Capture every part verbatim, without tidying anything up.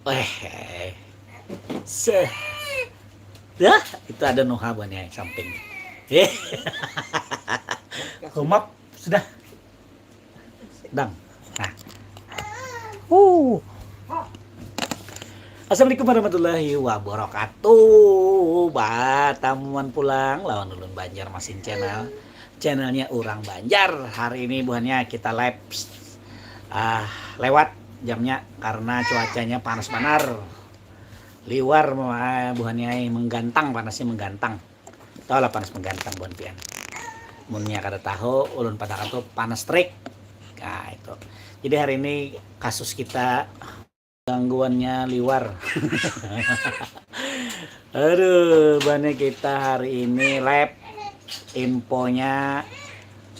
Eh, seh. Dah, itu ada Nuha buhannya samping. Eh. Humap, sudah. Dang. Nah. Uh. Assalamualaikum warahmatullahi wabarakatuh. Batamuan pulang lawan ulun Banjar Masin Channel. Channelnya Urang Banjar. Hari ini buhannya kita live, ah, lewat jamnya karena cuacanya panas banar. Liwar, ah, buhannya ai, menggantang, panasnya menggantang. Tahu lah panas menggantang buhan pian. Munnya kada tahu, ulun pandangkan tuh panas terik. Nah, itu. Jadi hari ini kasus kita gangguannya liwar. Aduh, buhannya kita hari ini live, infonya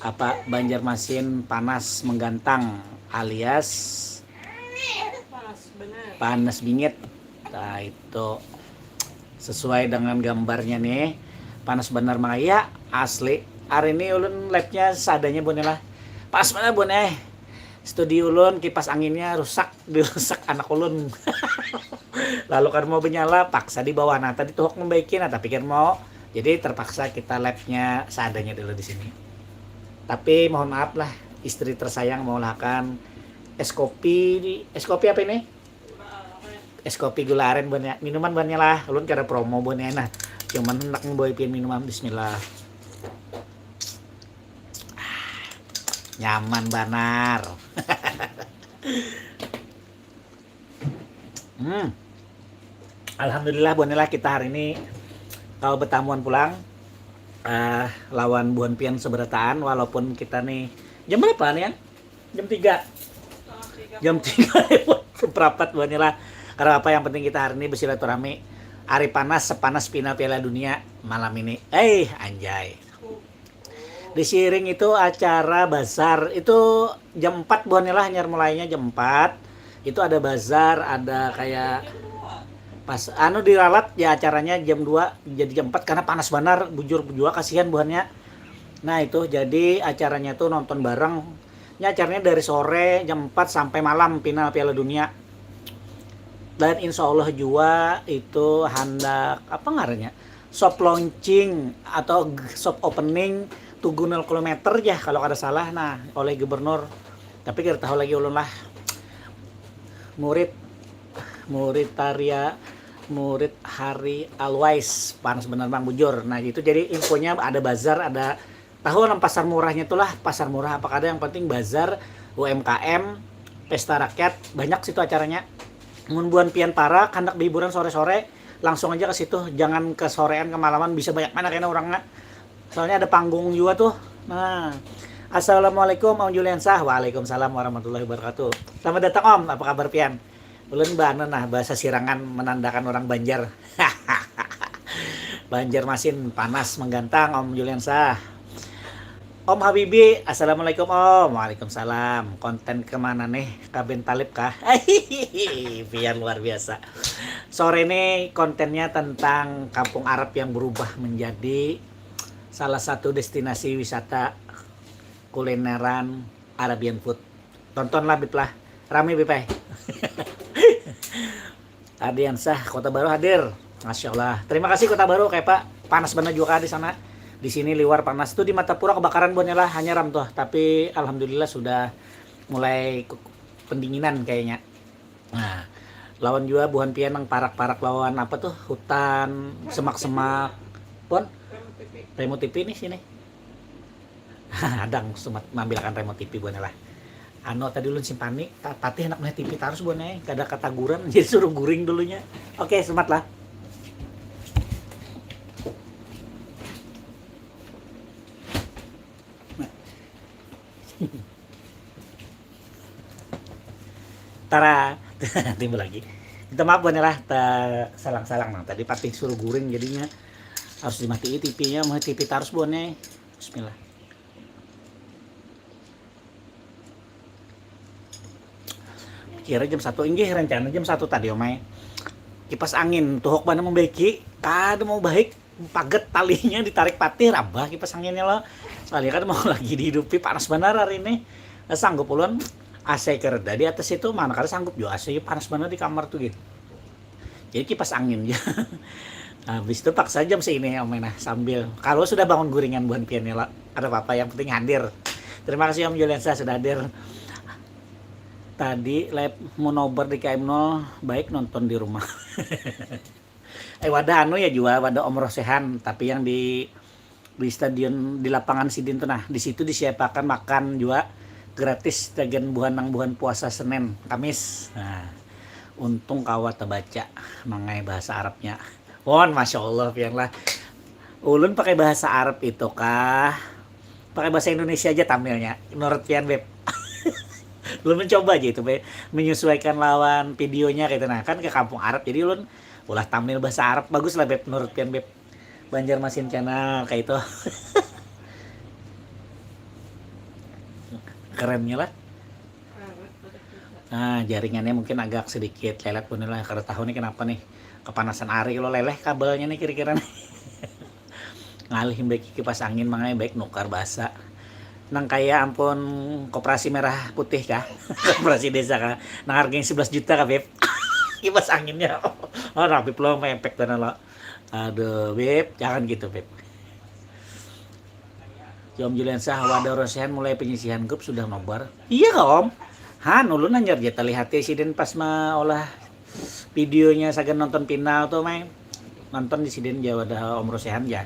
apa, Banjarmasin panas menggantang alias Panas benar. panas bingit. Nah, itu sesuai dengan gambarnya nih. Panas benar, Mang. Iya, asli. Hari ini ulun live-nya seadanya, buhannya lah. Panas benar, buhannya. Studio ulun, kipas anginnya rusak, dirusak anak ulun. Lalu kada mau menyala, paksa di bawah. Nah, tadi tuhuk membaiki, nah, tapi kada mau. Jadi terpaksa kita live-nya seadanya dulu di sini. Tapi mohon maaf lah, istri tersayang maulah akan es kopi. Es kopi apa ini? Es kopi gula aren buhannya. Minuman buhannya lah. Ulun kada promo buhannya, nah. Cuman hendak membawa pian minuman. Bismillah. Ah, nyaman banar. Hmm. Alhamdulillah, buhannya lah, kita hari ini kawa batamuan pulang, eh, lawan buhan pian seberataan, walaupun kita nih, jam berapa nih, Yang? Jam tiga. Jam tiga lewat seperapat, buhannya lah. Karena apa, yang penting kita hari ini bersilaturahmi. Hari panas, sepanas final Piala Dunia malam ini. Eh, anjay. Di Siring itu acara bazar. Itu jam empat, buhannya lah, hanyar mulainya jam empat. Itu ada bazar, ada kayak pas anu diralat ya acaranya jam dua jadi jam empat karena panas banar, bujur jua, kasihan buhannya. Nah, itu jadi acaranya tuh nonton bareng. Ini acaranya dari sore jam empat sampai malam final Piala Dunia. Dan insya Allah jua itu handak, apa ngarannya, soft launching atau g-, soft opening Tugu nol kilometer ya, kalau kada salah, nah, oleh gubernur. Tapi kada tahu lagi ulun lah. Murid, murid Taria, murid Hari Always, panas benar, Bang, bujur. Nah, itu jadi infonya ada bazar, ada, tahu lah, pasar murahnya tuh lah, pasar murah apa kada, yang penting bazar, U M K M, pesta rakyat, banyak situ acaranya. Mun buhan pian parak, handak hiburan sore-sore, langsung aja ke situ, jangan ke sorean, kemalaman, bisa banyak mana kena orangnya. Soalnya ada panggung juga tuh. Nah, assalamualaikum Om Juliansah. Waalaikumsalam warahmatullahi wabarakatuh. Selamat datang, Om. Apa kabar pian? Ulun bana nah, bahasa Sirangan menandakan orang Banjar. Banjarmasin panas menggantang, Om Juliansah. Om Habibi, assalamualaikum, Om. Waalaikumsalam. Konten kemana nih? Kaben Talib kah? Pian luar biasa. Sore ini kontennya tentang Kampung Arab yang berubah menjadi salah satu destinasi wisata kulineran Arabian food. Tontonlah, Bib lah. Rame, Bib ai. Ardiansah, Kota Baru hadir. Masya Allah. Terima kasih, Kota Baru, kayak Pak. Panas benar juga di sana. Di sini liwar panas. Tuh di Martapura kebakaran, buhannya lah, hanya ram tuh. Tapi alhamdulillah sudah mulai ke-, pendinginan kayaknya. Nah, lawan juga buhan pian nang parak-parak lawan apa tuh, hutan, semak-semak. Pon, remote T V nih sini. Adang sumat mambilakan remote T V buhannya lah. Anu tadi ulun simpani, ta-, Patih anak melihat T V tarus buhannya, kada kataguran, jadi suruh guring dulunya. Oke, sumat lah. Tara, timbul lagi. Minta maaf buhannya lah, ta-, salang-salang nang tadi Patih suruh guring, jadinya harus dimatii T V-nya, mau T V tarus buhannya. Bismillah. Kira jam satu, inggih, rencana jam satu tadi, Om ai. Kipas angin tuhuk banar membaiki, kada mau baik, pagat talinya ditarik Patih, rabah kipas anginnya lo. Soalnya kada mau lagi dihidupi, panas banar hari ini. Sanggup ulun. AC kereda di atas itu, mana kada sanggup jua AC, panas banar di kamar tuh gitu. Jadi kipas angin ja. Habis itu paksa jam seini, Om, nah, sambil. Kalau sudah bangun guringan buhan pian ni lah, ada apa-apa, yang penting hadir. Terima kasih Om Juliansa sudah hadir. Tadi live mau nobar di K M nol, baik nonton di rumah. Eh, wadah anu ya jua, wadah Om Rosehan, tapi yang di, di stadion, di lapangan sidin tuh, nah, di situ disiapakan makan jua gratis tagan buhan nang buhan puasa Senin, Kamis. Nah, untung kawa tabaca mangai bahasa Arabnya. Won, masya Allah pian lah. Ulun pakai bahasa Arab itu kah? Pakai bahasa Indonesia aja tamilnya. Menurut pian, Beb? Ulun mencoba aja itu, Beb. Menyesuaikan lawan videonya gitu. Nah, kan ke kampung Arab, jadi ulun ulah tamil bahasa Arab. Bagus lah, Beb, menurut pian, Beb. Banjarmasin Channel kayak itu. Kerennya lah. Nah, jaringannya mungkin agak sedikit lelet pun lah, kada tahu nih kenapa nih. Kepanasan ari lo leleh kabelnya nih kira-kira nih. Ngalih mbeki kipas angin, mangai baik nukar bahasa. Nang kaya ampun koperasi merah putih kah? Koperasi desa kah? Nang harganya sebelas juta kah, Beb? Kipas anginnya. Oh, rapi pulang mepek tanah lo. Aduh, Beb, jangan gitu, Beb. Om Juliansah, wadah Rosehan mulai penyisihan grup sudah nobar. Iya kah, Om? Han, ulun hanyar ja talihati sidin pas maolah videonya sagan nonton final tuh, main. Nonton di sidin ja wadah Om Rosehan ja.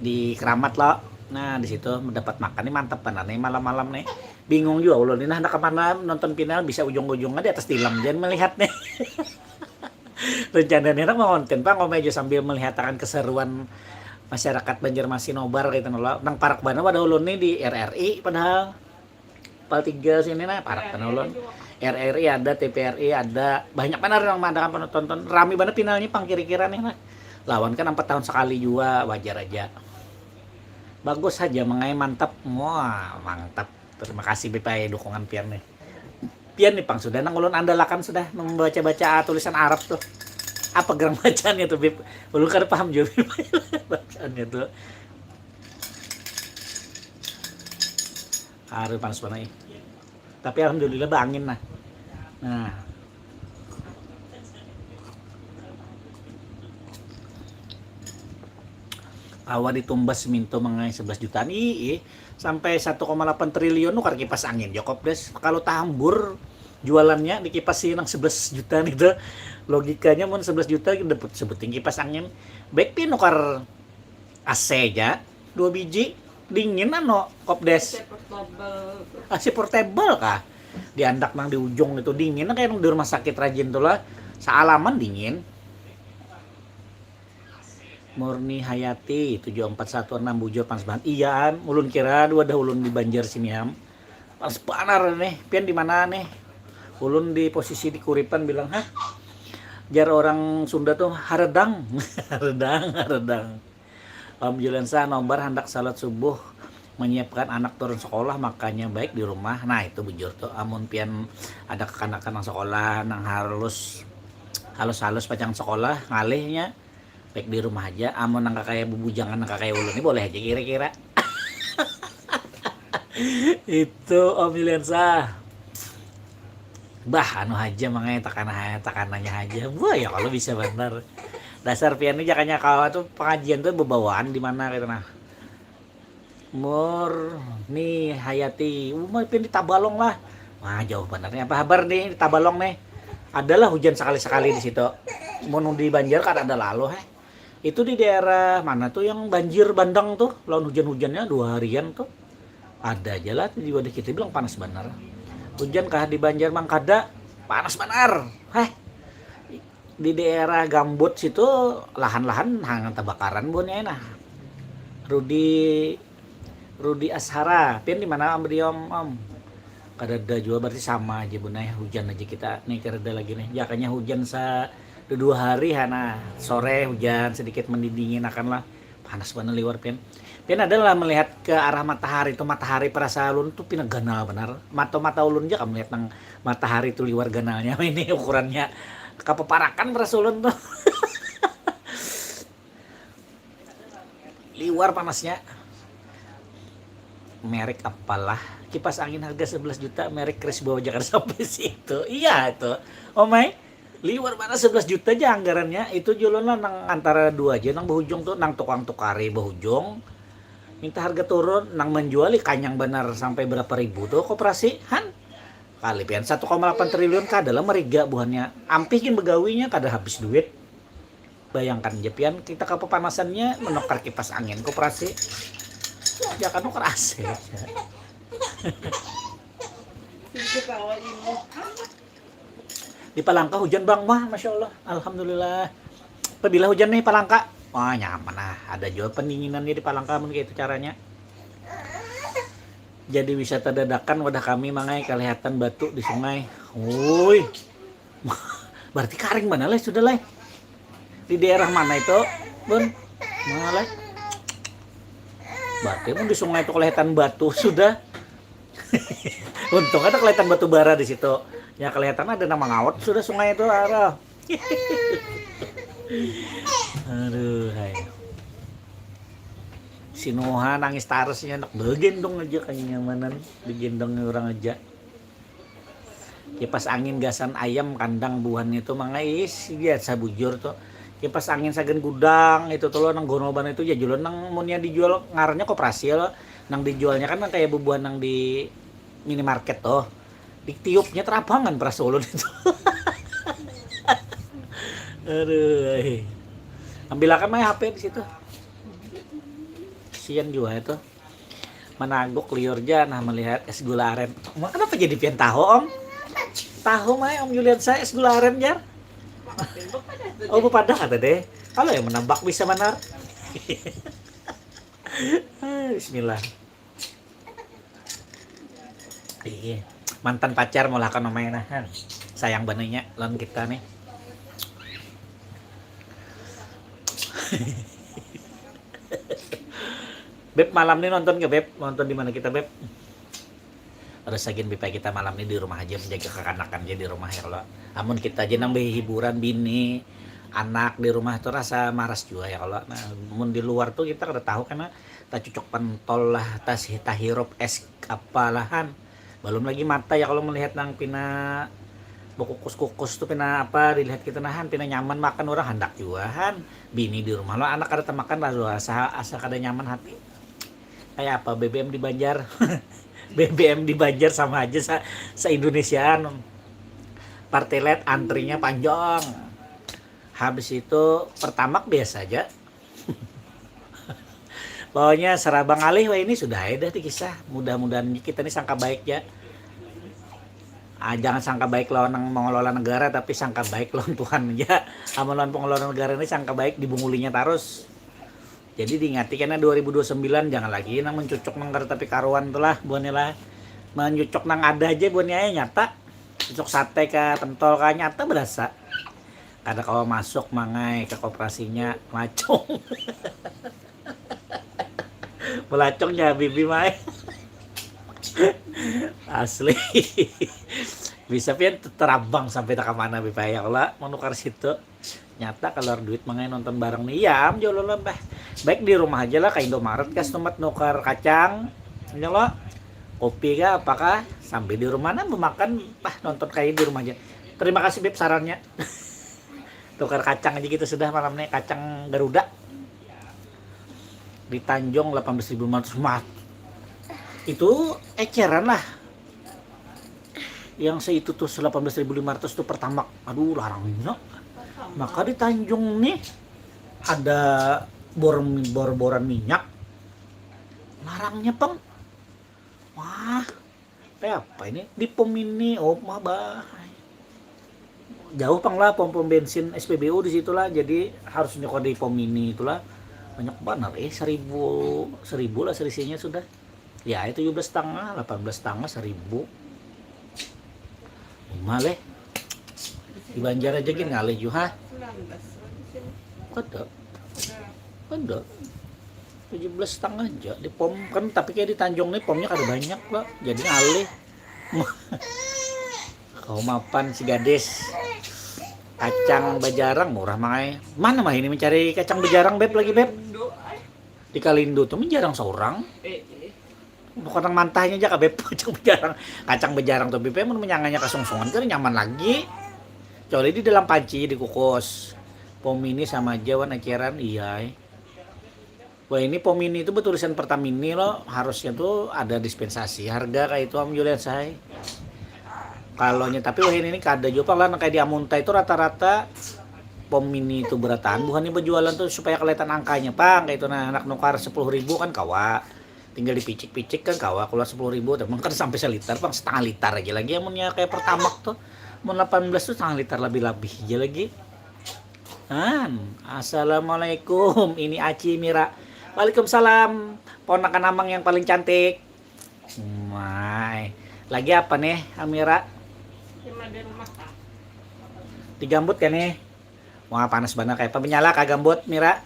Di Keramat lo. Nah, di situ dapat makan nih, mantap banar nih malam-malam nih. Bingung juga ulun ini, nah, handak kemana nonton final, bisa ujung-ujungnya di atas tilam, jangan melihat nih. Rencana ni handak mangonten pang, Om, aja sambil melihat akan keseruan masyarakat Banjarmasin nobar gitu, nah, lo. Nang parak banar wadah ulun nih di R R I padahal. Pal tiga sini nah, parak banar ulun. R R I ada, T V R I ada, banyak banar yang mengadakan penonton. Rami banar finalnya pang kira-kira nih nah. Lawan kan empat tahun sekali jua, wajar aja. Bagus aja, mangai, mantap. Wah, mantap. Terima kasih, Beb, ai dukungan pian nih. Pian nih pang sudah nang ulun andalakan sudah membaca-baca tulisan Arab tuh. Apa gerang bacaannya tuh, Beb? Ulun kada paham juga, Beb, bacaannya tuh. Aduh, panas banar, ih. Tapi alhamdulillah baangin nah. Nah. Kawa ditumbas minto mangai sebelas jutaan. Ih, ih. Sampai satu koma delapan triliun nukar kipas angin, Jacob Des. Kalau tahambur jualannya di kipas sih nang sebelas jutaan itu. Logikanya mun sebelas juta dapat sebuting kipas angin. Baik pi nukar A C aja, dua biji. Dingin anu, Kopdes. A C portable. A C portable kah? Diandak nang di ujung itu dingin, kayak nang di rumah sakit rajin tuh lah. Saalaman dingin. Murni Hayati, tujuh empat satu enam, bujur panas banar. Iyaan, ulun kira wadah ulun di Banjar sini am. Panas banar nih, pian di mana nih? Ulun di posisi di Kuripan bilang, "Hah?" Jar orang Sunda tuh, "Haredang." Haredang, haredang. Om Juliansa nobar handak salat subuh, menyiapkan anak turun sekolah, makanya baik di rumah. Nah, itu bujur tuh. Amun pian ada kekanakan nang sekolah, nang halus, halus-halus pacang sekolah, ngalihnya baik di rumah aja. Amun nang kakaya bubujangan, nang kakaya ulun ni boleh aja kira-kira. Itu Om Juliansa. Bah, anu haja mangai, takana haja, takananya haja. Buah ya kalau bisa banar. Dasar pian ni jakanya kawa tuh pengajian tuh bebawaan di mana gitu nah. Murni Hayati, umai pian di Tabalong lah. Wah, jauh banar nih. Apa habar nih di Tabalong nih? Adalah hujan sekali-sekali di situ. Mun di Banjar kada ada lalu, heh. Itu di daerah mana tuh yang banjir bandang tuh? Lawan hujan-hujannya dua harian tuh. Ada aja lah di wadah kita bilang panas banar. Hujan kah di Banjar? Mang kada, panas banar. Heh. Di daerah Gambut situ lahan-lahan hangan tabakaran buhannya nah. Rudi, Rudi Ashara, pian di mana Om Diom, Om? Kadada jua, berarti sama aja bunai, hujan aja kita nih, kadada lagi nih. Jakanya hujan sa dua hari hana, sore hujan sedikit mendidingin akan lah. Panas banar liwar pian. Pian ada lah melihat ke arah matahari tuh, matahari perasa ulun tuh pina ganal banar. Mata-mata ulun aja kamu lihat nang matahari tuh liwar ganalnya ini ukurannya. Kapaparakan perasa ulun tuh. Liwar panasnya. merek apalah, kipas angin harga sebelas juta, merek Chris bawa jangan sampai situ. Iya itu. Oh my, liwar mana sebelas juta aja anggarannya. Itu jualan lah nang antara dua aja nang berujung tuh, nang tukang tukari berujung minta harga turun, nang menjual kanyang benar sampai berapa ribu tuh koperasi han. Kali pian satu koma delapan triliun kada lah meriga buhannya. Ampih gin begawinya kada habis duit. Bayangkan aja pian kita kepepanasannya menukar kipas angin koperasi. Ya kan nukar A C. Di Palangka hujan bang, wah masya Allah, alhamdulillah. Apabila hujan nih Palangka, wah nyaman lah, ada juga pendinginannya di Palangka mungkin itu caranya. Jadi wisata dadakan wadah kami mangai kelihatan batu di sungai. Woi, berarti karing mana lah sudah lah. Di daerah mana itu, Bun? Mana lah? Berarti pun di sungai itu kelihatan batu sudah. Untung ada kelihatan batu bara di situ. Ya kelihatan ada nama ngawat sudah sungai itu arah. Aduh, hai. Si Nuha nangis tarasnya anak begendong aja kenyamanan digendong orang aja. Kipas angin gasan ayam kandang buhan itu mangais ya sabujur tuh. Kipas angin sagan gudang itu tuh lo nang gonoban itu ya jualan nang munnya dijual ngarannya koperasi lo. Nang dijualnya kan nang kayak bubuhan nang di minimarket tuh. Di tiupnya terabangan perasa ulun itu. Aduh. Ambilakan mah H P di situ. Sian juga itu. Managuk liur ja nah melihat es gula aren. Kenapa jadi pian tahu om? Tahu mai om Julian saya es gula aren jar. Oh bu padah kata deh. Kalau yang menambak bisa benar. Bismillah. Iya. Mantan pacar mau lakukan namanya nah. Sayang banenya lawan kita nih. Beb malam nih nonton ke Beb? Nonton di mana kita Beb? Terus lagi Beb kita malam nih di rumah aja menjaga kekanakan aja di rumah ya kalau amun kita aja nang hiburan bini anak di rumah tuh rasa maras juga ya kalau nah mun di luar tuh kita kada tahu karena tacucuk pentol lah tas tahirup es apalahan belum lagi mata ya kalau melihat nang pina bekukus-kukus tuh pina apa dilihat kita nahan pina nyaman makan orang handak juga han bini di rumah lo anak kada temakan lah asa asa kada nyaman hati kayak apa B B M di Banjar B B M di Banjar sama aja sa se Indonesiaan partelet antrinya panjang habis itu pertamak biasa aja Pokoknya seraba ngalih wah ini sudah aja dah dikisah. Mudah-mudahan kita ini sangka baik ya. Ah, jangan sangka baik lawan yang mengelola negara tapi sangka baik lawan Tuhan aja. Amun lawan pengelola negara ini sangka baik dibungulinya terus. Jadi diingati kena dua ribu dua puluh sembilan jangan lagi nang mencucuk nang kada tapi karuan tuh lah buahnya lah. Mencucuk nang ada aja buahnya aja nyata. Cucuk sate kah pentol kah nyata berasa. Kada kawa masuk mangai ke koperasinya melacung melacung ya bibi mai asli bisa pian terabang sampai tak mana bibi ya Allah menukar situ nyata keluar duit mangai nonton bareng nih ya am jolo lah bah baik di rumah aja lah ke Indomaret kas tempat nukar kacang ini lo kopi kah apakah sambil di rumah nah memakan bah nonton kayak di rumah aja terima kasih bib sarannya tukar kacang aja gitu sudah malam nih kacang garuda di Tanjung delapan belas ribu lima ratus mat itu eceran lah yang seitu tuh delapan belas ribu lima ratus tuh pertama aduh larangnya maka di Tanjung nih ada bor bor boran minyak larangnya peng wah kayak apa ini di pom ini oh mah bah jauh pang lah pom-pom bensin S P B U di situ lah jadi harus nyokot di pom ini itulah banyak banget eh seribu seribu lah selisihnya sudah ya itu tujuh belas setengah delapan belas setengah seribu rumah leh di Banjar aja gini ngalih juga kada kada tujuh belas setengah aja di pom kan tapi kayak di Tanjung nih pomnya kada banyak lah jadi ngalih Kau mapan si gadis. Kacang bajarang murah mangai. Mana mah ini mencari kacang bajarang beb lagi beb? Di Kalindo tuh menjarang seorang. Eh, eh. Bukan nang mantahnya aja, Beb. Kacang bejarang. Kacang bejarang tuh, Beb, mun menyanganya kasungsungan kan nyaman lagi. Kecuali di dalam panci dikukus. Pom mini sama aja wan eceran, iya. Wah, ini pom mini itu bertulisan Pertamini loh, harusnya tuh ada dispensasi harga kayak itu, Om Julian, say. Kalau nya, tapi wah, ini kada juga lah, kayak di Amunta itu rata-rata pom mini itu berataan buhannya berjualan tuh supaya kelihatan angkanya, pang, kayak itu. Nah, anak nukar sepuluh ribu kan kawa, tinggal dipicik-picik kan kawa, keluar sepuluh ribu, tapi kan sampai seliter, pang, setengah liter aja lagi, amunnya kayak Pertamax tuh, mun delapan belas tuh setengah liter lebih-lebih aja lagi. Han, assalamualaikum, ini Aci Mira. Waalaikumsalam, ponakan Amang yang paling cantik. Mai, lagi apa nih, Amira? Cuma di rumah, Kak. Digambut ya nih? Wah, panas banget, kayak apa, menyala kah gambut, Mira?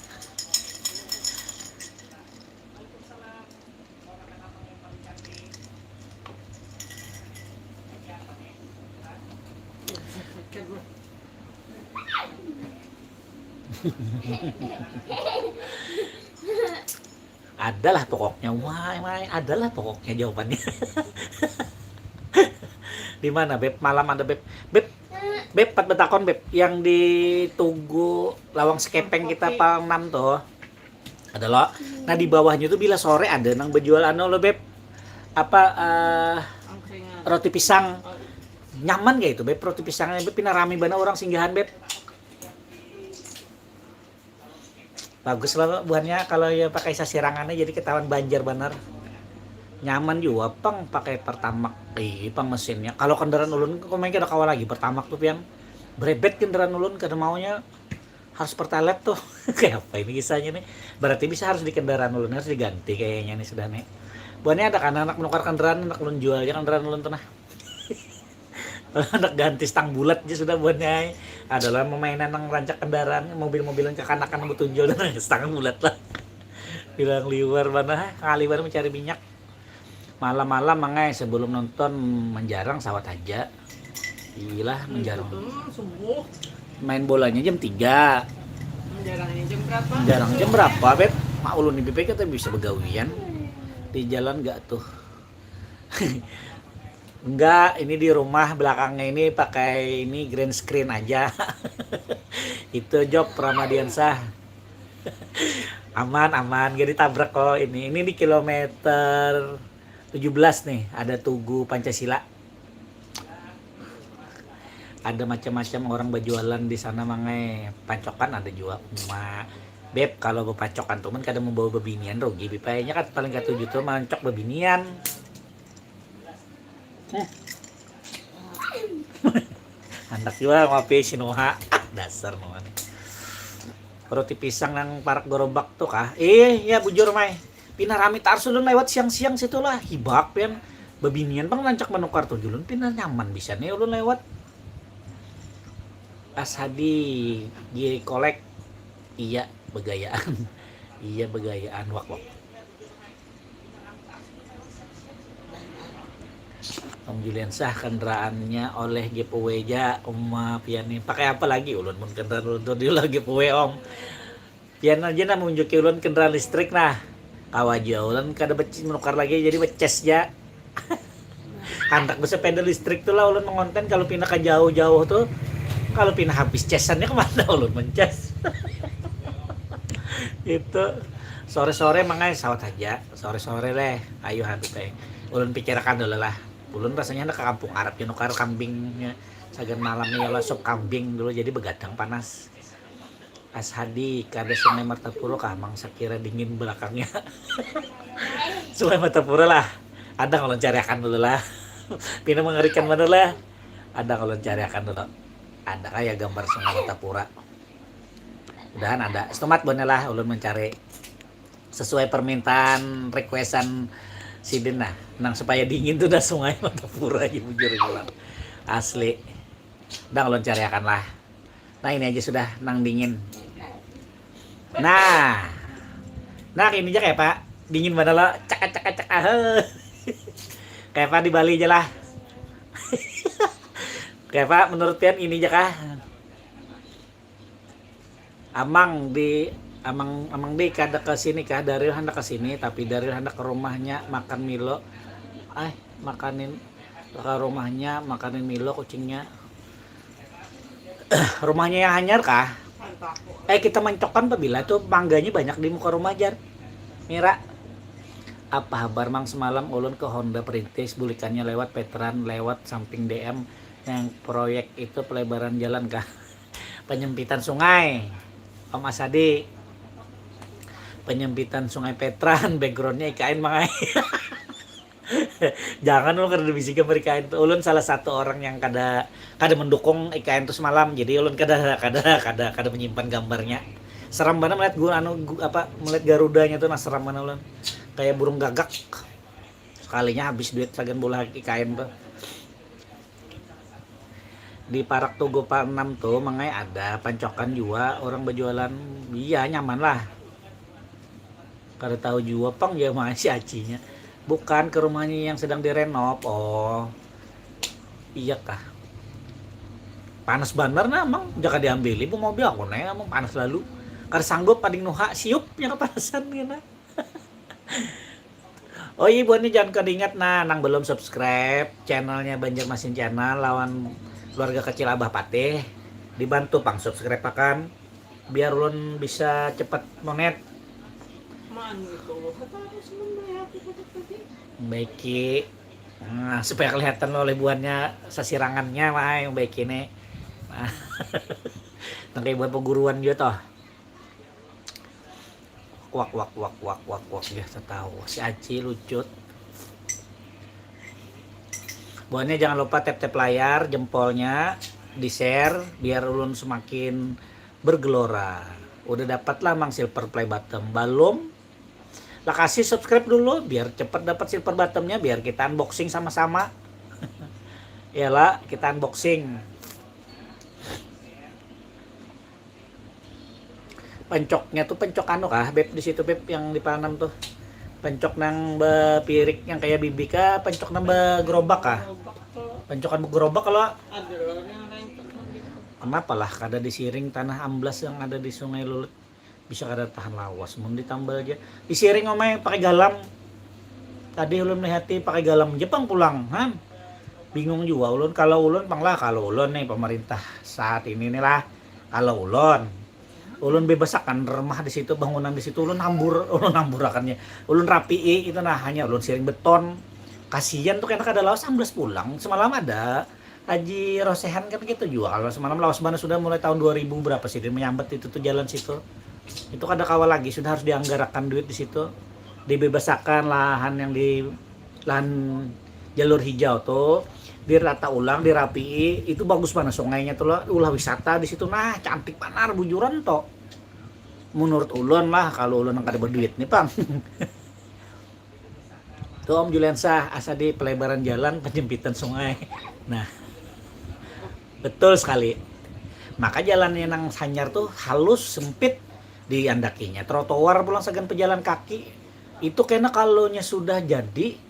Adalah pokoknya, wah, mai, adalah pokoknya jawabannya. Di mana, Beb? Malam ada, Beb. Beb, Beb, pat betakon, Beb. Yang di Tugu Lawang Sekepeng kita, Kopi. Pang enam tuh. Ada lo. Nah, di bawahnya tuh bila sore ada nang berjual anu lo, Beb. Apa, eh, Angkringan. Roti pisang. Oh, iya. Nyaman kayak itu, Beb, roti pisangnya, Beb, pina rame banget orang singgahan, Beb. Bagus lah buhannya kalau ya pakai sasirangannya, jadi ketahuan banjar banar. Nyaman juga, pang, pakai Pertamax. Ih, pang, mesinnya. Kalau kendaraan ulun, kok main kada kawa lagi Pertamax tuh, pian. Berebet kendaraan ulun, kada maunya harus Pertalite tuh. Kayak apa ini kisahnya nih? Berarti bisa harus di kendaraan ulun, harus diganti kayaknya nih sudah nih. Buhannya ada kan anak menukar kendaraan, anak ulun jual aja kendaraan ulun tuh nah. Anak ganti stang bulat aja sudah buhannya ai. Adalah memainan nang rancak kendaraan, mobil-mobilan kekanakan betunjul dan stang bulat lah. Bilang liwar mana, ngalih banar mencari minyak. Malam-malam, Mang ai, sebelum nonton menjarang sawat aja. Iyalah, menjarang. Hmm, subuh. Main bolanya jam tiga. Menjarangnya jam berapa? Menjarang jam berapa, Beb? Mak ulun di B P K tuh bisa begawian. Di jalan gak tuh? Enggak, ini di rumah belakangnya ini pakai ini green screen aja. Itu job Ramadiansah. Aman, aman, gak ditabrak kok ini. Ini di kilometer tujuh belas nih, ada Tugu Pancasila. Ada macam-macam orang berjualan di sana, Mang ai. Pancokan ada juga. Cuma, Beb, kalau bepancokan tuh, mun kada membawa bebinian, rugi, Beb ai. Nya kan paling katuju tuh mancok bebinian. Hmm. Handak jua ngopi si Nuha. Dasar Nuha nih. Roti pisang nang parak gerobak tuh kah? Eh, ya bujur, Mai. Pina rami tarus ulun lewat siang-siang situ lah. Hibak pian. Bebinian pang rancak manukar tuh, ulun pina nyaman bisa nih ulun lewat. Pas hadi G Kolek. Iya, begayaan. Iya, begayaan, wak, wak. Om Julian sah kendaraannya oleh giveaway ja, uma pian nih. Pakai apa lagi ulun mun kendaraan ulun tuh diulah giveaway, Om? Pian aja nah menunjuki ulun kendaraan listrik nah. Kawa jua ulun kada beci menukar lagi, jadi becas ja. Handak bersepeda listrik tuh lah ulun mengonten, kalau pina ka jauh-jauh tuh, kalau pina habis casannya kemana ulun mencas. Itu sore-sore mangai sawat aja, sore-sore leh, ayu hantu teh. Ulun pikirakan dulu lah. Ulun rasanya handak ke kampung Arab ya nukar kambingnya, sagan malamnya ya lah sup kambing dulu, jadi begadang panas. Ashadi, kada Sungai Martapura kah, Mang, sakira dingin belakangnya. Sungai Martapura lah. Ada kalau cariakan dulu lah. Pina mengerikan mana lah. Ada kalau cariakan dulu. Ada kayak gambar Sungai Martapura. Udahan ada. Selamat bener lah ulun mencari sesuai permintaan requestan sidin lah. Nang supaya dingin tuh dah Sungai Martapura aja bujur pulang. Asli. Udah ulun cariakan lah. Nah, ini aja sudah nang dingin. Nah. Nah, ini aja kayak apa? Dingin mana lo? Cak cak cak ah. Kayak apa di Bali aja lah. Kayak apa menurut pian ini aja kah? Amang di Amang amang deh kada ke sini kah? Daril hendak ke sini tapi Daril hendak ke rumahnya makan Milo. Eh, makanin ke rumahnya makanin Milo kucingnya. Rumahnya yang hanyar kah? Eh, kita mencokan pabila tuh mangganya banyak di muka rumah jar. Mira. Apa habar mang semalam ulun ke Honda Perintis bulikannya lewat Petran lewat samping D M yang proyek itu pelebaran jalan kah? Penyempitan sungai. Om Asadi. Penyempitan sungai Petran backgroundnya ikain mangai. Jangan lo kada bisi gambar ikain tuh. Ulun salah satu orang yang kada kada mendukung ikain tuh semalam. Jadi ulun kada kada kada kada menyimpan gambarnya. Seram banget melihat guru anu gu- apa melihat garudanya tuh nah seram banget ulun. Kayak burung gagak. Sekalinya habis duit sagan bola ikain tuh. Di parak Tugu Panam tuh mengai ada pancokan jua orang berjualan iya nyaman lah. Kada tahu jua pang ya mengai si acinya. Bukan ke rumahnya yang sedang direnov. Oh. Iya kah? Panas banar nah emang jaka diambil ibu mobil aku nih emang panas lalu. Kada sanggup ading nuha siup yang kepanasan gitu. Oh iya buatnya jangan kada ingat nah nang belum subscribe channelnya Banjarmasin Channel lawan keluarga kecil Abah Patih dibantu pang subscribe akan biar ulun bisa cepat monet. Mana itu? Kata aku sebelum melihat itu tadi. Baiki nah, supaya kelihatan oleh buahnya sasirangannya mah yang baik ini. Nah, nang kayak buat perguruan juga toh. Wak wak wak wak wak wak ya tahu si Aci lucut. Buahnya jangan lupa tap-tap layar jempolnya di share biar ulun semakin bergelora. Udah dapat lah mang silver play button belum? Lah kasih subscribe dulu biar cepat dapat silver buttonnya biar kita unboxing sama-sama. Iyalah kita unboxing. Pencoknya tuh pencok anu kah beb di situ beb yang di Panam tuh pencok nang bepirik yang kayak bibik kah pencok nang begerobak kah pencokan begerobak kalau kenapa lah kada disiring tanah amblas yang ada di Sungai Lulut bisa kada tahan lawas mun ditambal aja disiring omai pakai galam tadi ulun melihati pakai galam Jepang pulang han bingung juga ulun kalau ulun pang lah kalau ulun nih pemerintah saat ini nih lah kalau ulun ulun bebasakan rumah di situ bangunan di situ ulun hambur ulun hamburakannya ulun rapii itu nah hanya ulun siring beton kasihan tuh kena kada lawas amblas pulang semalam ada Haji Rosehan kan gitu juga kalau semalam lawas mana sudah mulai tahun dua ribu berapa sih dia menyambat itu tuh jalan situ itu kada kawa lagi sudah harus dianggarakan duit di situ dibebasakan lahan yang di lahan jalur hijau tuh dirata ulang dirapii itu bagus mana sungainya tuh lah ulah wisata di situ nah cantik banar bujuran toh menurut ulun lah kalau ulun yang kada berduit nih pang tuh Om Juliansa asa di pelebaran jalan penyempitan sungai nah betul sekali maka jalannya nang sanyar tuh halus sempit diandakinya trotoar pulang sagan pejalan kaki itu kena kalau nya sudah jadi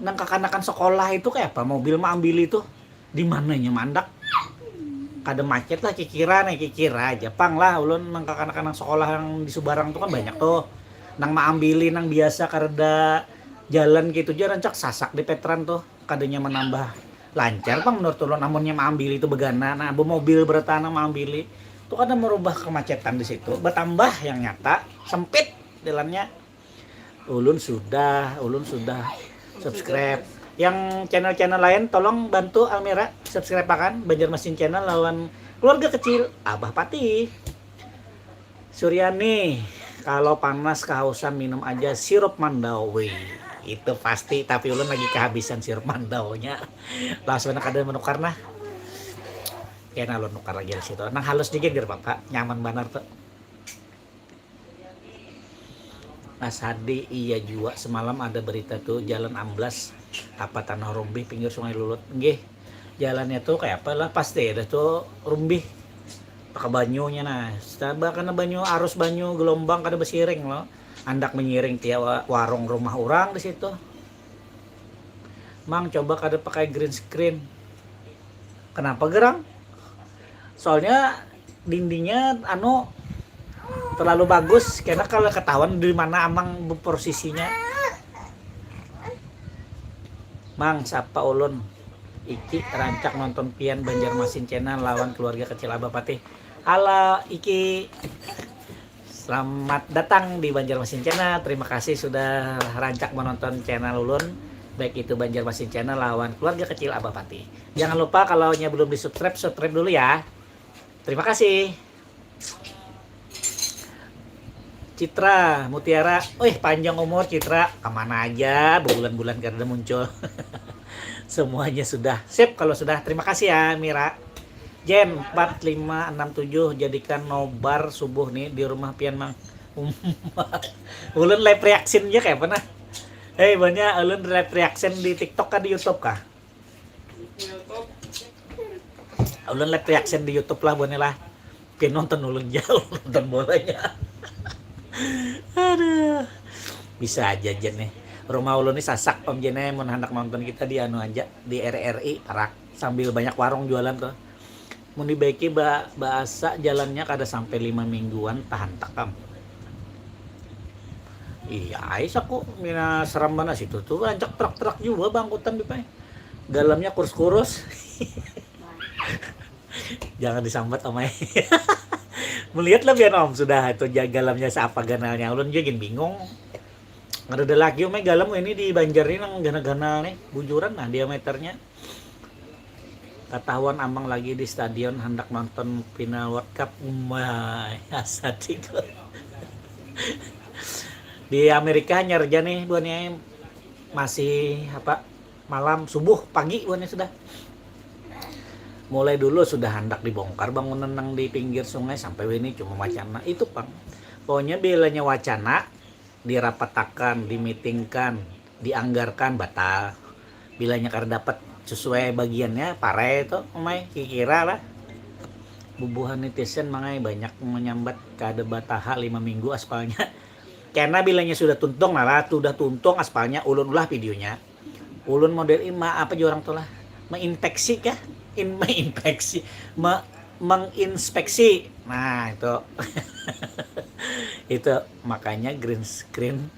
nang kakanakan sekolah itu kayak apa mobil maambili tuh di mananya mandak kada macet lah kikira nih kikira aja pang lah ulun nang kakanakan nang sekolah yang di Subarang tuh kan banyak tuh nang maambili nang biasa kareda jalan gitu aja rancak sasak di Petran tuh kadanya menambah lancar pang menurut ulun amunnya maambili itu begana nah mobil beretana maambili itu kada merubah kemacetan di situ bertambah yang nyata sempit jalannya Ulun sudah, ulun sudah subscribe. Yang channel-channel lain tolong bantu Almira subscribe akan Banjarmasin Channel lawan keluarga kecil Abah Patih. Suryani, kalau panas kehausan minum aja sirup mandau. Wih, itu pasti tapi ulun lagi kehabisan sirup mandaunya. Langsung ada menukar nah. Kena ulun nukar lagi di situ. Nang halus dikit biar Bapak nyaman banar tuh. Nah sadi iya jua semalam ada berita tuh jalan amblas apa tanah rumbih pinggir sungai lulut nggih jalannya tuh kayak apa lah pasti ada tuh rumbih pakai banyunya nah saba karena banyu arus banyu gelombang kada besiring loh andak menyiring tiap warung rumah orang di situ mang coba kada pakai green screen kenapa gerang soalnya dindingnya anu Terlalu bagus karena kalau ketahuan di mana amang posisinya. Mang, sapa ulun? Iki rancak nonton pian Banjarmasin Channel lawan keluarga kecil Abah Patih. Halo Iki. Selamat datang di Banjarmasin Channel. Terima kasih sudah rancak menonton channel ulun, baik itu Banjarmasin Channel lawan keluarga kecil Abah Patih. Jangan lupa kalau nya belum di subscribe, subscribe dulu ya. Terima kasih. Citra Mutiara, wih, panjang umur Citra, kemana aja, berbulan-bulan kada muncul. Semuanya sudah sip kalau sudah. Terima kasih ya Mira. Jen empat lima enam tujuh, jadikan nobar subuh nih di rumah pian, Mang. Ulun live reaction aja kayak apa nah? Hei, banyak ulun live reaction di TikTok kah, di YouTube kah? Ulun live reaction di YouTube lah, buhannya lah. Pian nonton ulun jauh nonton bolanya. Aduh. Bisa aja jen nih. Rumah ulun nih sasak, Om Jen, eh, mun handak nonton kita di anu aja, di R R I parak. Sambil banyak warung jualan tuh. Mun dibaiki ba bahasa jalannya kada sampai lima mingguan tahan takam. Iya, ai saku mina seram banar situ tuh, rancak truk-truk juga bangkutan di pai. Galamnya kurus-kurus. Jangan disambat, Om ai. Melihat lah biar Om sudah itu ja-, galamnya siapa ganalnya. Ulun juga gin bingung. Ada lagi, Om ai, galam ini di Banjar ini nang ganal-ganal nih, bujuran nah diameternya. Katahuan amang lagi di stadion handak nonton final World Cup. Umai, asa tiga. Di Amerika hanyar aja nih, buhannya masih apa, malam, subuh, pagi buhannya sudah. Mulai dulu sudah handak dibongkar bangunan nang di pinggir sungai sampai wini cuma wacana itu pang. Pokoknya bilanya wacana dirapatakan, dimitingkan, dianggarkan, batal. Bilanya kada dapat sesuai bagiannya, parai tu, Om ai, kikira lah. Bubuhan netizen, Mang ai, banyak menyambat kada bataha lima minggu aspalnya. Karena bilanya sudah tuntung lah, lah, sudah tuntung aspalnya, ulun ulah videonya. Ulun model ima apa jua orang tu lah, menginfeksi kah? In, menginfeksi, me, menginspeksi. Nah, itu. Itu makanya green screen.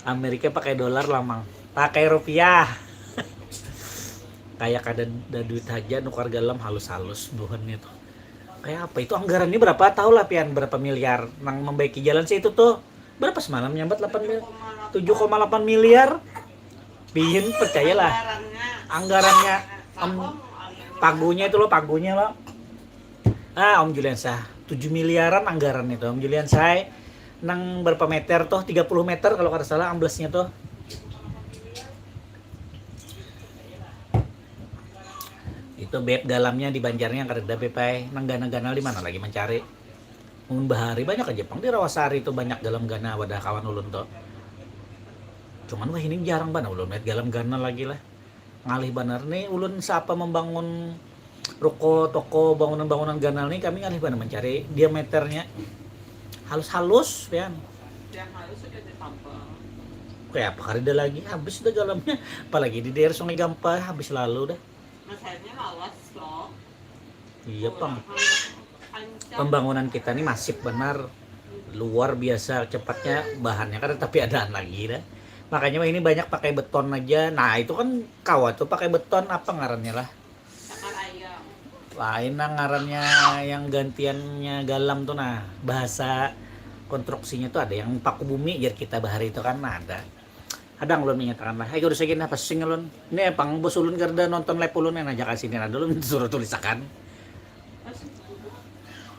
Amerika pakai dolar lah, Mang. Pakai rupiah. Kayak kada ada duit aja, nukar galam halus-halus buhannya tuh. Kayak apa itu, anggarannya berapa, tahu lah pian, berapa miliar nang membaiki jalan sih itu tuh. Berapa semalam nyambat, delapan miliar, tujuh koma delapan miliar. Pian percayalah, anggarannya, em, pagunya itu loh, pagunya loh. Ah, Om Juliansah, tujuh miliaran anggaran itu, Om Juliansah. Nang berapa meter tuh? Tiga puluh meter kalau kada salah amblasnya tuh. Itu, Beb, galamnya di Banjarnya kada ada, Beb ai. Nang ganal-ganal di mana lagi mencari? Mun bahari banyak aja pang di Rawasari tu, banyak galam ganal wadah kawan ulun tu. Cuman wahini jarang banar ulun melihat galam ganal lagi lah. Ngalih banar nih ulun, siapa membangun ruko, toko, bangunan-bangunan ganal nih, kami ngalih banar mencari diameternya. Halus-halus pian. Yang halus sudah ditampel. Kayak apa kada ada lagi, habis sudah galamnya. Apalagi di daerah Sungai Gampah, habis lalu dah. Masanya lawas loh. Iya pang. Pembangunan kita nih masif benar, luar biasa cepatnya, bahannya kan tapi adaan lagi dah. Makanya ini banyak pakai beton aja. Nah, itu kan kawa tuh pakai beton, apa ngarannya lah? Lain nah ngarannya, yang gantiannya galam tuh nah, bahasa konstruksinya tuh ada yang paku bumi jar kita bahari itu kan, nah, ada. Ada ulun menyatakan lah, ayo udah segini apa sing ulun. Ini pang bos ulun kada nonton live ulun, nah, jangan sini ada ulun suruh tulisakan.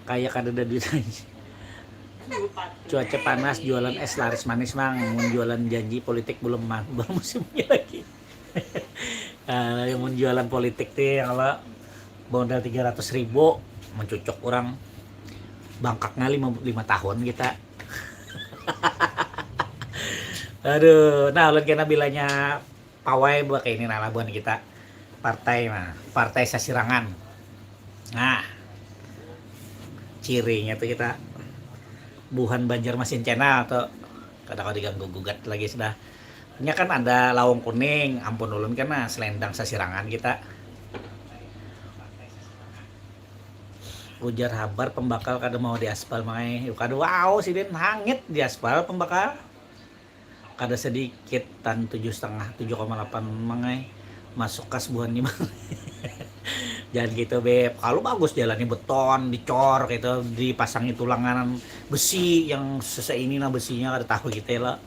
Kayak kada ada duit aja. Cuaca panas, jualan es laris manis, Mang. Mun jualan janji politik belum, belum musimnya lagi. Nah, mun jualan politik nih, kalau modal tiga ratus ribu, mencucuk orang bangkaknya lima, lima tahun kita. Aduh, nah, ulun kena bilanya pawai buat ini, nah, labuan kita partai, nah, partai sasirangan. Nah, cirinya tuh kita buhan Banjarmasin Channel tuh, kada kau diganggu gugat lagi sudah. Nya kan ada lawang kuning, ampun ulun kena selendang sasirangan kita. Ujar habar pembakal kada mau diaspal, mangai. Kada, wow, sidin hangit diaspal pembakal. Kada sedikit tan tujuh setengah, tujuh koma delapan, mangai. Masuk kas buhan ni, mangai. Jangan gitu, Beb. Kalau bagus jalannya beton, dicor gitu, dipasangi tulangan besi yang sese ini, nah, besinya kada tahu kita lah.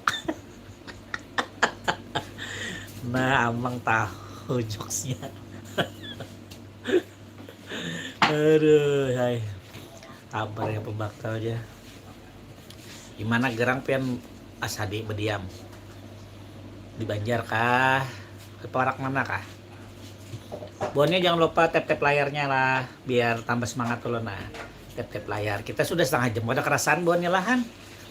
Nah, amang tahu jokesnya. Aduh, hai. Sabar ya, pembakal aja. Gimana gerang pian, Asadi, bediam? Di Banjar kah? Di parak mana kah? Buhannya jangan lupa tap-tap layarnya lah, biar tambah semangat dulu, nah. Tap-tap layar. Kita sudah setengah jam, kada kerasan buhannya lahan.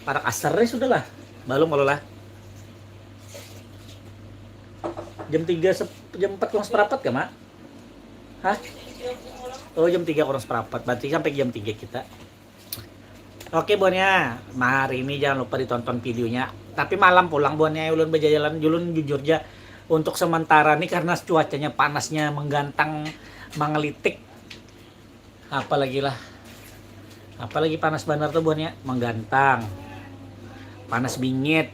Parak asar ya sudah lah. Belum kalau lah. Jam tiga, jam empat kurang seperempat kah, Mak? Hah? Oh, jam tiga kurang seperempat. Berarti sampai jam tiga kita. Oke, buhannya. Nah, hari ini jangan lupa ditonton videonya. Tapi malam pulang, buhannya, ulun bajajalan, ulun jujur aja. Untuk sementara nih, karena cuacanya panasnya menggantang, mengelitik. Apalagi lah. Apalagi panas banar tuh, buhannya, menggantang. Panas bingit.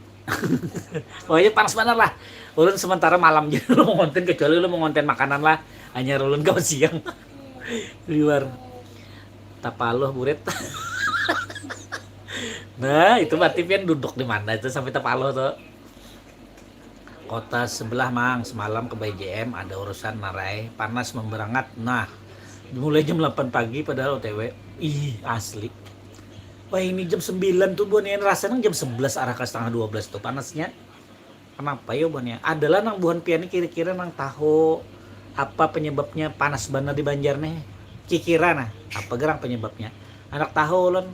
Pokoknya panas banar lah. Ulun sementara malam jadi lu mau konten, kecuali lu mau konten makanan lah. Hanya ulun kau siang. Liwar. Tapaluh burit. Nah, itu berarti pian duduk di mana itu sampai tapaluh tuh. Kota sebelah, Mang, semalam ke B J M ada urusan narai, panas memberangat. Nah, mulai jam delapan pagi padahal O T W. Ih, asli. Wah, ini jam sembilan tuh, buhan, yang rasa nang jam sebelas arah ke setengah dua belas tuh panasnya. Kenapa ya, buhan, ya? Adalah nang buhan pian nih kira-kira nang tahu apa penyebabnya panas banar di Banjar nih? Kikira nah, apa gerang penyebabnya? Anak tahu ulun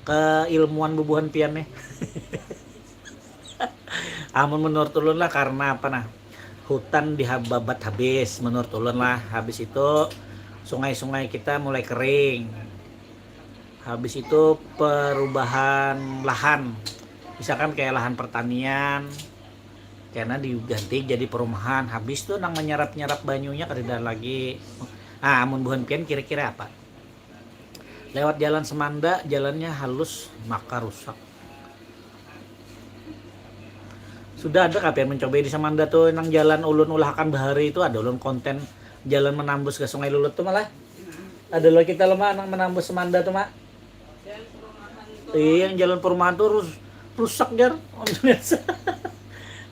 keilmuan bubuhan pian nih. Amun menurut ulun lah, karena apa nah, hutan dihababat habis menurut ulun lah. Habis itu sungai-sungai kita mulai kering. Habis itu perubahan lahan, misalkan kayak lahan pertanian, karena diganti jadi perumahan. Habis tuh nang menyerap-nyerap banyunya kada lagi. Nah, amun buhan pian kira-kira apa? Lewat jalan Semanda, jalannya halus maka rusak. Sudah ada kah pian mencoba di Semanda tuh, nang jalan ulun ulahakan bahari itu, ada ulun konten jalan menambus ke Sungai Lulut tuh malah. Ada lo kita lo, Mak, nang menambus Semanda tuh, Mak. Iya, yang jalan perumahan tuh rus rusak, jar.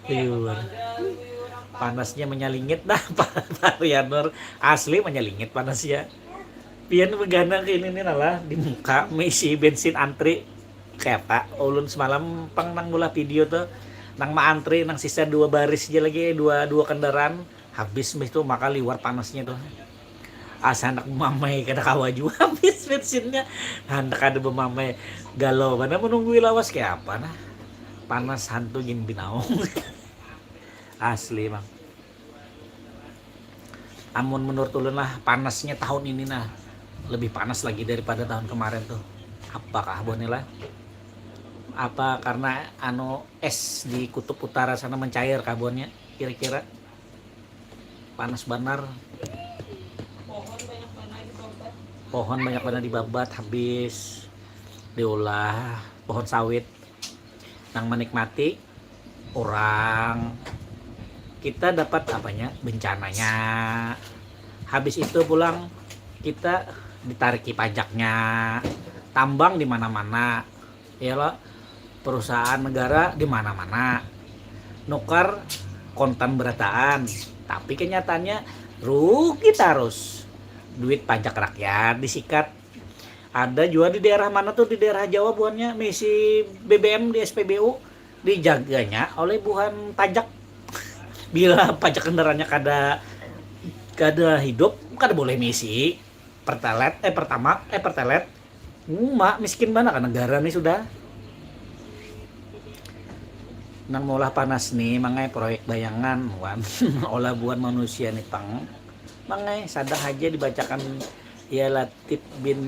Iya. Panasnya menyalingit dah, Pak Rianur. Asli menyalingit panasnya. Pian begana ke ini nih lah, di muka misi bensin antri. Kayak apa? Ulun semalam pang nang mulah video tuh, nang maantri nang sisa dua baris aja lagi, dua dua kendaraan. Habis mih tuh maka liwar panasnya tuh. Asa handak mamai kada kawa jua, habis bensinnya. Handak kada bemamai, galau banar menunggui lawas, kayak apa nah. Panas hantu gin binaung. Asli, Bang. Amun menurut ulun lah, panasnya tahun ini nah lebih panas lagi daripada tahun kemarin tuh. Apakah buhannya lah? Apa karena anu es di kutub utara sana mencair kah buhannya kira-kira? Panas banar. Pohon banyak banar dibabat habis, diulah pohon sawit nang menikmati orang. Kita dapat apanya, bencananya. Habis itu pulang kita ditariki pajaknya, tambang di mana-mana, ya lo, perusahaan negara di mana-mana, nukar kontan berataan, tapi kenyataannya rugi terus. Duit pajak rakyat disikat. Ada juga di daerah mana tuh, di daerah Jawa buhannya misi B B M di S P B U, dijaganya oleh buhan pajak. Bila pajak kendaraannya kada kada hidup, kada boleh misi pertelet, eh, pertama, eh, pertelet. Uma miskin bana ka negara nih sudah. Nang maulah panas nih, mangai proyek bayangan, wan. Olah buan manusia nih pang. Mangai sadar aja dibacakan ya Latif bin,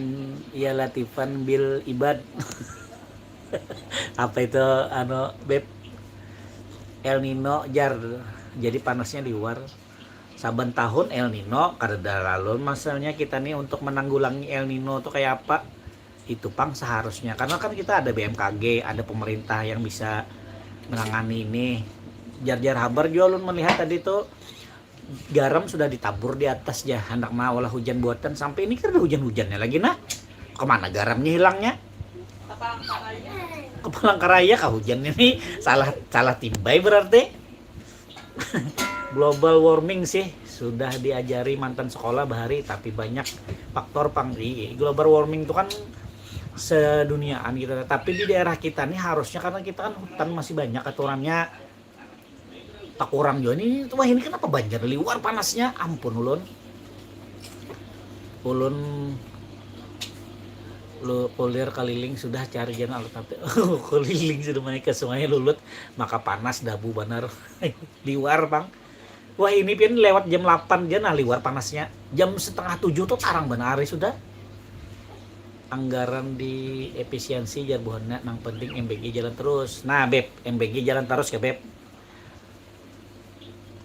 ya Latifan bil ibad. Apa itu, anu, Beb? El Nino, jar. Jadi panasnya liwar. Saban tahun El Nino, kada lalu masalahnya kita nih untuk menanggulangi El Nino tuh kayak apa. Itu pang seharusnya, karena kan kita ada B M K G, ada pemerintah yang bisa menangani ini. Jar-jar habar juga ulun melihat tadi tuh garam sudah ditabur di atas ya, hendak maulah hujan buatan, sampai ini kada hujan-hujannya lagi nah. Kemana garamnya hilangnya? Ke Palangkaraya kah hujan ini? Salah, salah timbai berarti. Global warming sih sudah diajari mantan sekolah bahari, tapi banyak faktor pang. Global warming itu kan seduniaan gitu, tapi di daerah kita nih harusnya, karena kita kan hutan masih banyak aturannya, tak kurang juga nih. Wah, ini kenapa banjir liwar panasnya, ampun ulun. Ulun lu kulir keliling sudah cari jalan alternatif. Keliling sudah menaik ke Sungai Lulut, maka panas dabu banar. Liwar pang. Wah, ini pian lewat jam delapan ja nah liwar panasnya. Jam setengah tujuh tuh tarang banar hari sudah. Anggaran di efisiensi jar buhannya, nang penting M B G jalan terus. Nah, Beb, M B G jalan terus ya, Beb.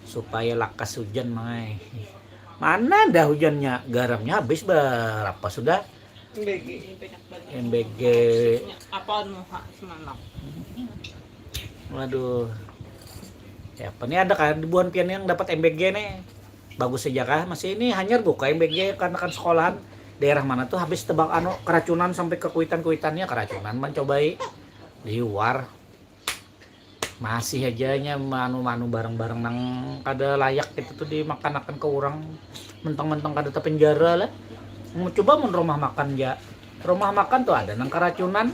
Supaya lakas hujan, Mai. Mana ada hujannya? Garamnya habis berapa sudah? M B G. M B G. Apa anu, ha, semalam? Waduh. Ya, apa nih ada kan buhan pian yang dapat M B G nih? Bagus saja kah? Masih ini hanyar buka M B G karena kan sekolahan daerah mana tuh habis tebak anu keracunan sampai ke kuitan-kuitannya keracunan mencobai liwar. Masih aja nya manu-manu barang-barang nang kada layak itu tuh dimakan akan ke orang, mentang-mentang kada terpenjara lah. Mau coba mun rumah makan ya, rumah makan tuh ada nang keracunan,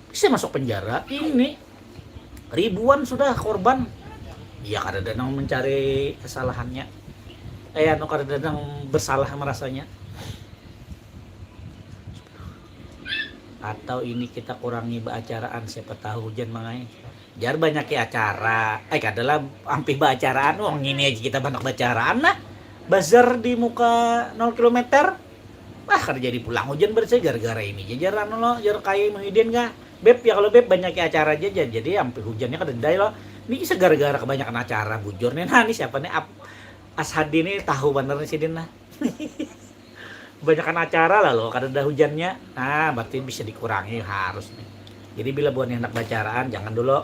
bisa masuk penjara. Ini ribuan sudah korban. Ya kada ada nang mencari kesalahannya, eh anu kada ada nang bersalah merasanya. Atau ini kita kurangi baacaraan, siapa tahu hujan mangai. Jar banyaki acara, eh kadalah ampih baacaraan, wong ini aja kita banyak baacaraan nah. Bazar di muka nol kilometer. Wah, kada jadi pulang hujan berarti gara-gara ini aja jar anu lo, jar Kai Muhyiddin kah. Beb ya kalau Beb banyaki acara aja jar. Jadi ampih hujannya kada dai lo. Ini bisa gara-gara kebanyakan acara bujur nih. Nah, ini siapa nih? Ap, Ashadi nih tahu bener nih sidin nah. Kebanyakan acara lah lo, kada ada hujannya. Nah, berarti bisa dikurangi harus nih. Jadi bila buhannya hendak baacaraan, jangan dulu.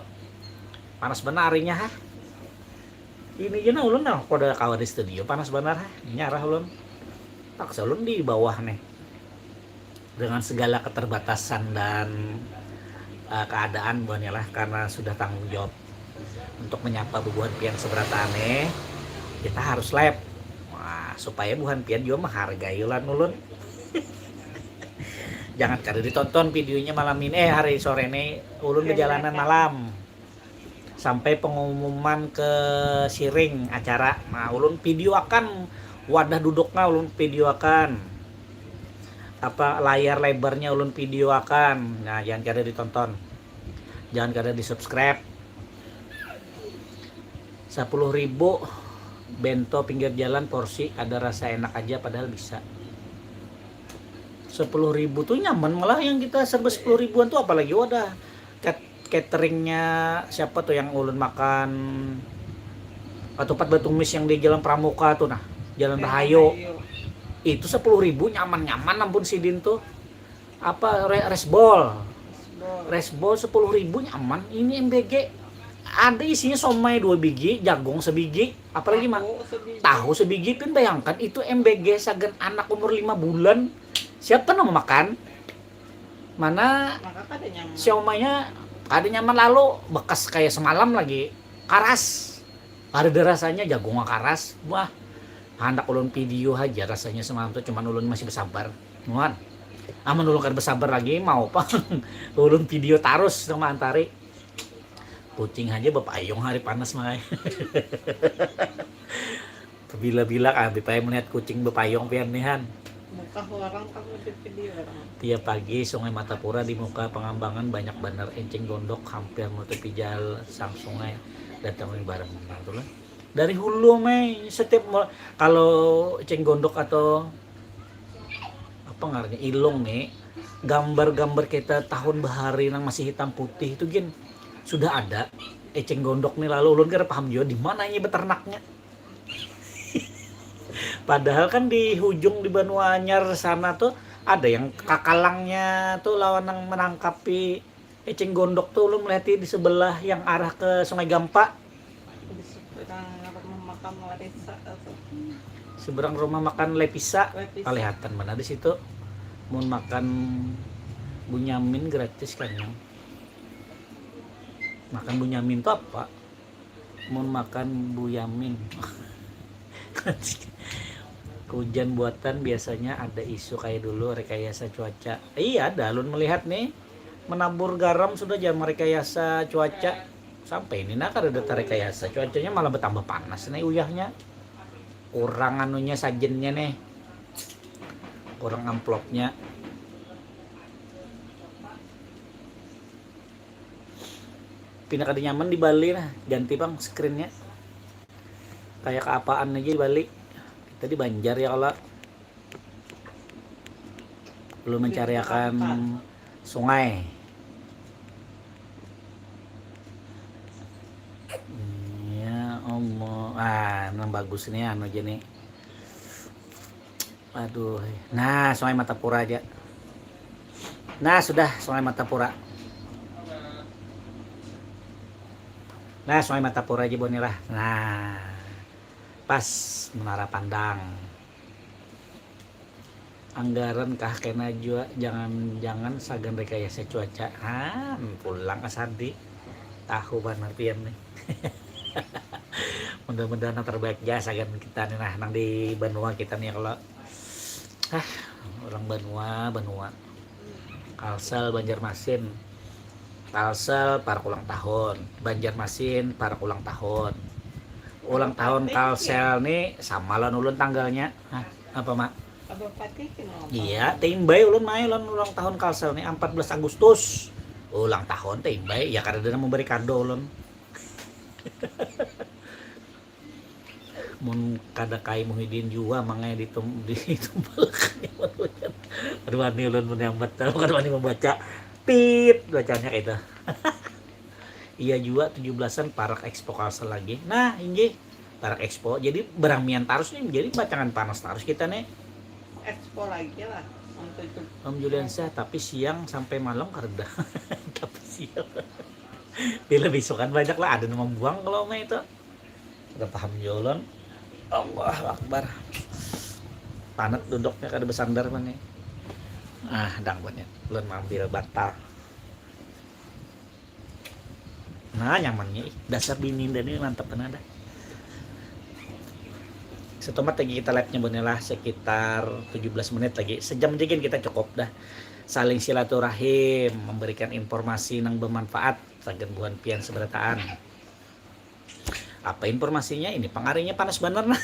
Panas benar harinya ha. Ini aja nah ulun nah pada kawa di studio panas benar ha. Nyarah ulun. Paksa ulun di bawah nih. Dengan segala keterbatasan dan uh, keadaan buhannya lah karena sudah tanggung jawab untuk menyapa bubuhan pian seberataan nih. Kita harus live. Wah, supaya buhan pian juga menghargai ulan ulun. Jangan kada ditonton videonya malam ini, eh hari sore ini ulun berjalanan malam. Sampai pengumuman ke siring acara. Nah, ulun video akan wadah duduknya ulun video akan apa layar lebarnya ulun video akan. Nah, jangan kada ditonton. Jangan kada di subscribe. Sepuluh ribu bento pinggir jalan porsi ada rasa enak aja padahal bisa. Sepuluh ribu tuh nyaman malah yang kita serba sepuluh ribuan tuh apalagi wadah cateringnya siapa tuh yang ulun makan ketupat batumis yang di Jalan Pramuka tuh nah, Jalan Rahayu. Itu sepuluh ribu nyaman-nyaman ampun sidin tuh. Apa re, resbol. Resbol sepuluh ribu nyaman. Ini M B G ada isinya somai dua biji, jagung sebiji, apalagi mah tahu sebiji pun bayangkan itu M B G sagan anak umur lima bulan. Siapa nama makan? Mana siomanya kada nyaman lalu bekas kayak semalam lagi karas. Ada rasanya jagung karas. Wah, hendak ulun video aja rasanya semalam tuh cuman ulun masih bersabar. Nuan. Aman ulun kada bersabar lagi mau apa? Ulun video terus sama antari. Kucing aja bapayung hari panas mai. Bila-bila kami payah melihat kucing bepayung pian nihan. Muka orang kamu di video orang. Tiap pagi Sungai Matapura di muka Pengambangan banyak banar encing gondok hampir menutupi jalan sang sungai datang dari barang benar tuh lah. Dari hulu mai setiap kalau encing gondok atau apa ngarannya ilung nih gambar-gambar kita tahun bahari nang masih hitam putih itu gin sudah ada eceng gondok nih lalu ulun kada paham juga di mana ini beternaknya. Padahal kan di hujung di Banua Anyar sana tuh ada yang kakalangnya tuh lawan yang menangkapi eceng gondok tuh, ulun melihat di sebelah yang arah ke Sungai Gampa. Di seberang rumah makan Lepisa. Seberang rumah makan Lepisa. Lepisa. Kelihatan mana di situ. Mau makan bunyamin gratis kan, yang makan bunyamin tuh apa? Mau makan buyamin. Hujan buatan biasanya ada isu kayak dulu rekayasa cuaca. Iya, ada, alun melihat nih, menabur garam sudah jam rekayasa cuaca. Sampai ini nak ada data rekayasa cuacanya malah bertambah panas nih uyahnya. Kurang anunya, sajennya nih. Kurang amplopnya. Pina kada nyaman di Bali nah, ganti pang screennya. Kayak keapaan aja di Bali. Kita di Banjar ya kalau belum mencariakan sungai. Ya Allah, ah, nang bagus nih anu aja nih. Aduh, nah Sungai Matapura aja. Nah sudah Sungai Matapura. Nah Sungai Matapura aja Bonilah. Nah pas Menara Pandang. Anggaran kah kena jua, jangan-jangan sagan rekayasa cuaca. Han pulang ke Sandi. Tahu banar pian nih. Mudah-mudahan yang terbaik ja sagan kita nih nah, nang di banua kita nih kalau ah orang banua banua Kalsel Banjarmasin. Kalsel parak ulang tahun, Banjarmasin parak ulang tahun. Ulang tahun Kalsel nih sama lawan ulun tanggalnya. Hah, apa mak? Iya, teimbai ulun mai ulun ulang tahun Kalsel nih empat belas Agustus. Ulang tahun teimbai ya kada ada memberi kado ulun. Mun kada kai Muhyiddin jua mangai ditum ditumbalakan. Aduh wani ulun menyambat, kada wani membaca. Tit bacanya kayak itu. Iya jua tujuh belasan parak expo Kalsel lagi. Nah, inggih parak expo. Jadi beramian tarus nih, jadi bacangan panas tarus kita nih. Expo lagi lah. Om Juliansyah, tapi siang sampai malam kerja. Tapi siang. Bila bisukan banyak lah ada nang membuang kalau mah itu. Kada paham jua ulun. Allahu Akbar. Panet duduknya kada bersandar mana. Ah, dang banyak. Ulun ambil batal. Nah, nyamannya ih. Dasar bini ini mantap benar dah. Setomat lagi kita live-nya Bonilah sekitar tujuh belas menit lagi. Sejam aja kita cukup dah. Saling silaturahim, memberikan informasi yang bermanfaat. Sagan buhan pian seberataan. Apa informasinya ini? Pangarinya panas banar nah.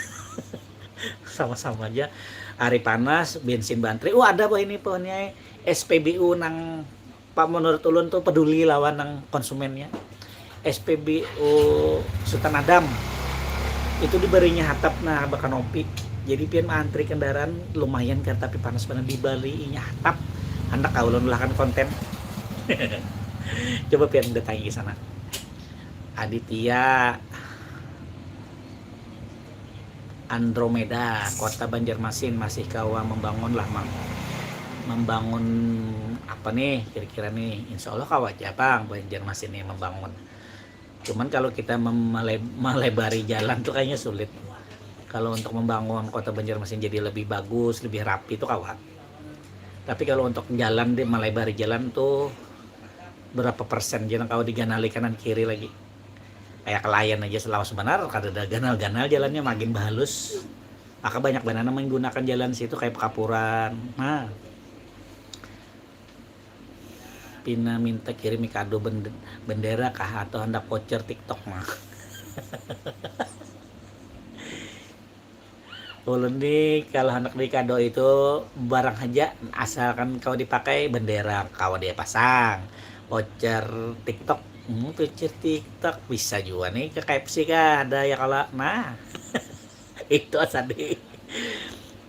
Sama-sama aja. Hari panas, bensin bantri. Oh ada bah ini pohonnya S P B U nang Pak menurut ulun tuh peduli lawan nang konsumennya. S P B U Sutan Adam itu diberinya hatap nah bakanopi. Jadi pian mengantri kendaraan lumayan kan tapi panas banar diberinya hatap. Hendak kau ulun ulahkan konten. Coba pian datangi ke sana. Aditya Andromeda, Kota Banjarmasin masih kawa membangun lah mang. Membangun apa nih kira-kira nih? Insya Allah kawa aja bang Banjarmasin nih membangun. Cuman kalau kita melebari jalan tuh kayaknya sulit. Kalau untuk membangun kota Banjarmasin jadi lebih bagus, lebih rapi itu kawa. Tapi kalau untuk jalan di melebari jalan tuh berapa persen jalan kau diganali kanan kiri lagi. Kayak kelayan aja selawas benar kada ada ganal-ganal jalannya makin bahalus. Maka banyak banana menggunakan jalan situ kayak pekapuran. Nah. Pina minta kirimi kado bendera kah atau hendak voucher TikTok mah. Ulun nih kalau hendak di kado itu barang aja asalkan kau dipakai bendera kau dia pasang voucher TikTok hmm, voucher TikTok bisa juga nih ke K F C kah ada ya kalau nah itu asa di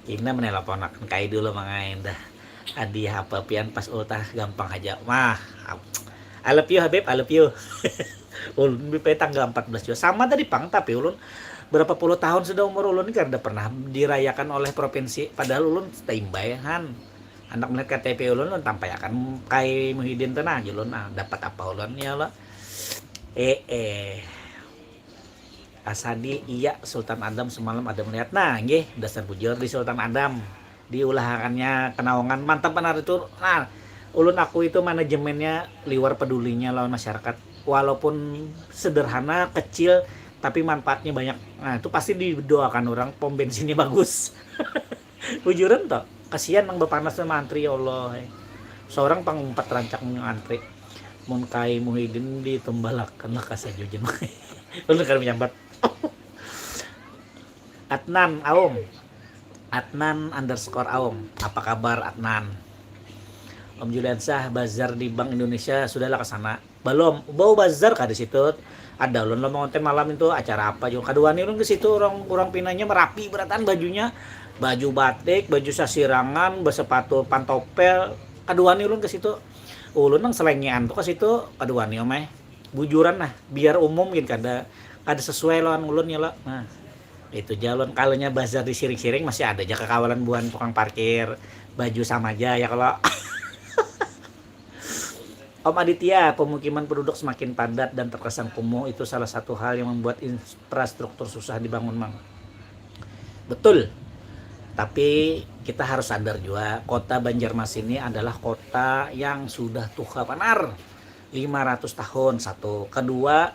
Ina menelpon akan kai dulu mangain dah hadiah apa pian pas ultah gampang aja wah I love you Habib I love you ulun tanggal empat belas juga sama tadi pang tapi ulun Berapa puluh tahun sudah umur ulun ni kada pernah dirayakan oleh provinsi, padahal ulun taimbai han. Anak melihat K T P ulun, ulun tampaiakan Kai Muhyiddin tu nah, ulun nah, dapat apa ulun ya Allah. Eh eh. Asadi, iya, Sultan Adam semalam ada melihat. Nah, nggih, dasar bujur di Sultan Adam. Diulahakannya kenaungan, mantap benar itu. Nah, ulun aku itu manajemennya liwar pedulinya lawan masyarakat. Walaupun sederhana, kecil, tapi manfaatnya banyak. Nah, itu pasti didoakan orang pom bensinnya bagus. Bujuran toh, kasihan nang bapanas tu mantri, ya Allah. Seorang pang empat rancak antri. Mun Kai Muhyiddin ditumbalakan lah kasa jujun. Ulun kada menyambat. Atnan Aum. Atnan underscore Aum. Apa kabar, Atnan? Om Juliansah, bazar di Bank Indonesia sudahlah ke sana? Balum. Bau bazar kah di situ? Ada ulun lo mengonten malam itu, acara apa juga kada wani ulun ke situ. Orang orang pinanya merapi berataan bajunya, baju batik, baju sasirangan, bersepatu pantopel. Kada wani ulun ke situ. Ulun nang selengean tu ke situ kada wani, Om ai. Bujuran nah, biar umum gin kada, kada sesuai lawan ulun ya lo. Nah, itu ja ulun. Kalonya bazar di Siring-Siring masih ada ja kakawalan buhan tukang parkir, baju sama ja ya kalo. Om Aditya, pemukiman penduduk semakin padat dan terkesan kumuh, itu salah satu hal yang membuat infrastruktur susah dibangun, Mang. Betul. Tapi kita harus sadar juga, kota Banjarmasin ini adalah kota yang sudah tuha panar. Lima ratus tahun, satu. Kedua,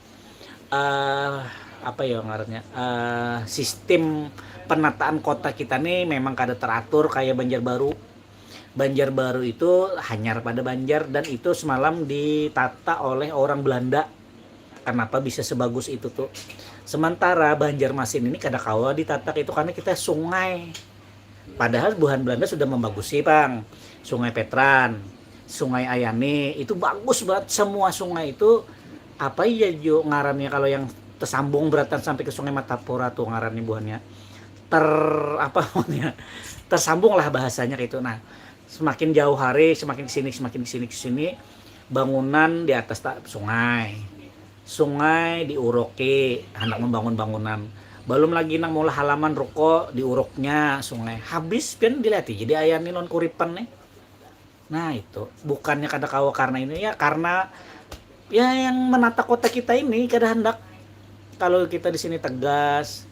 eh apa ya ngarannya? Eh, sistem penataan kota kita nih memang kada teratur kayak Banjarbaru. Banjarbaru itu hanyar pada Banjar dan itu semalam ditata oleh orang Belanda. Kenapa bisa sebagus itu tuh? Sementara Banjarmasin ini kada kawa ditata itu karena kita sungai. Padahal buhan Belanda sudah membagusi, pang. Sungai Petran, Sungai Ayani, itu bagus banget. Semua sungai itu, apa iya jo ngarannya kalau yang tersambung beratan sampai ke Sungai Matapura tuh ngarannya buhannya. Ter apa namanya? Tersambung lah bahasanya kayak itu. Nah, semakin jauh hari, semakin kesini, semakin kesini, kesini, bangunan di atas ta- sungai. Sungai diuruki, hendak membangun bangunan. Belum lagi nang maulah halaman ruko, diuruknya sungai. Habis pian dilihat jadi ayah ni lawan kuripan nih. Nah, itu. Bukannya kada kawa karena ini ya, karena ya yang menata kota kita ini kada hendak. Kalau kita di sini tegas,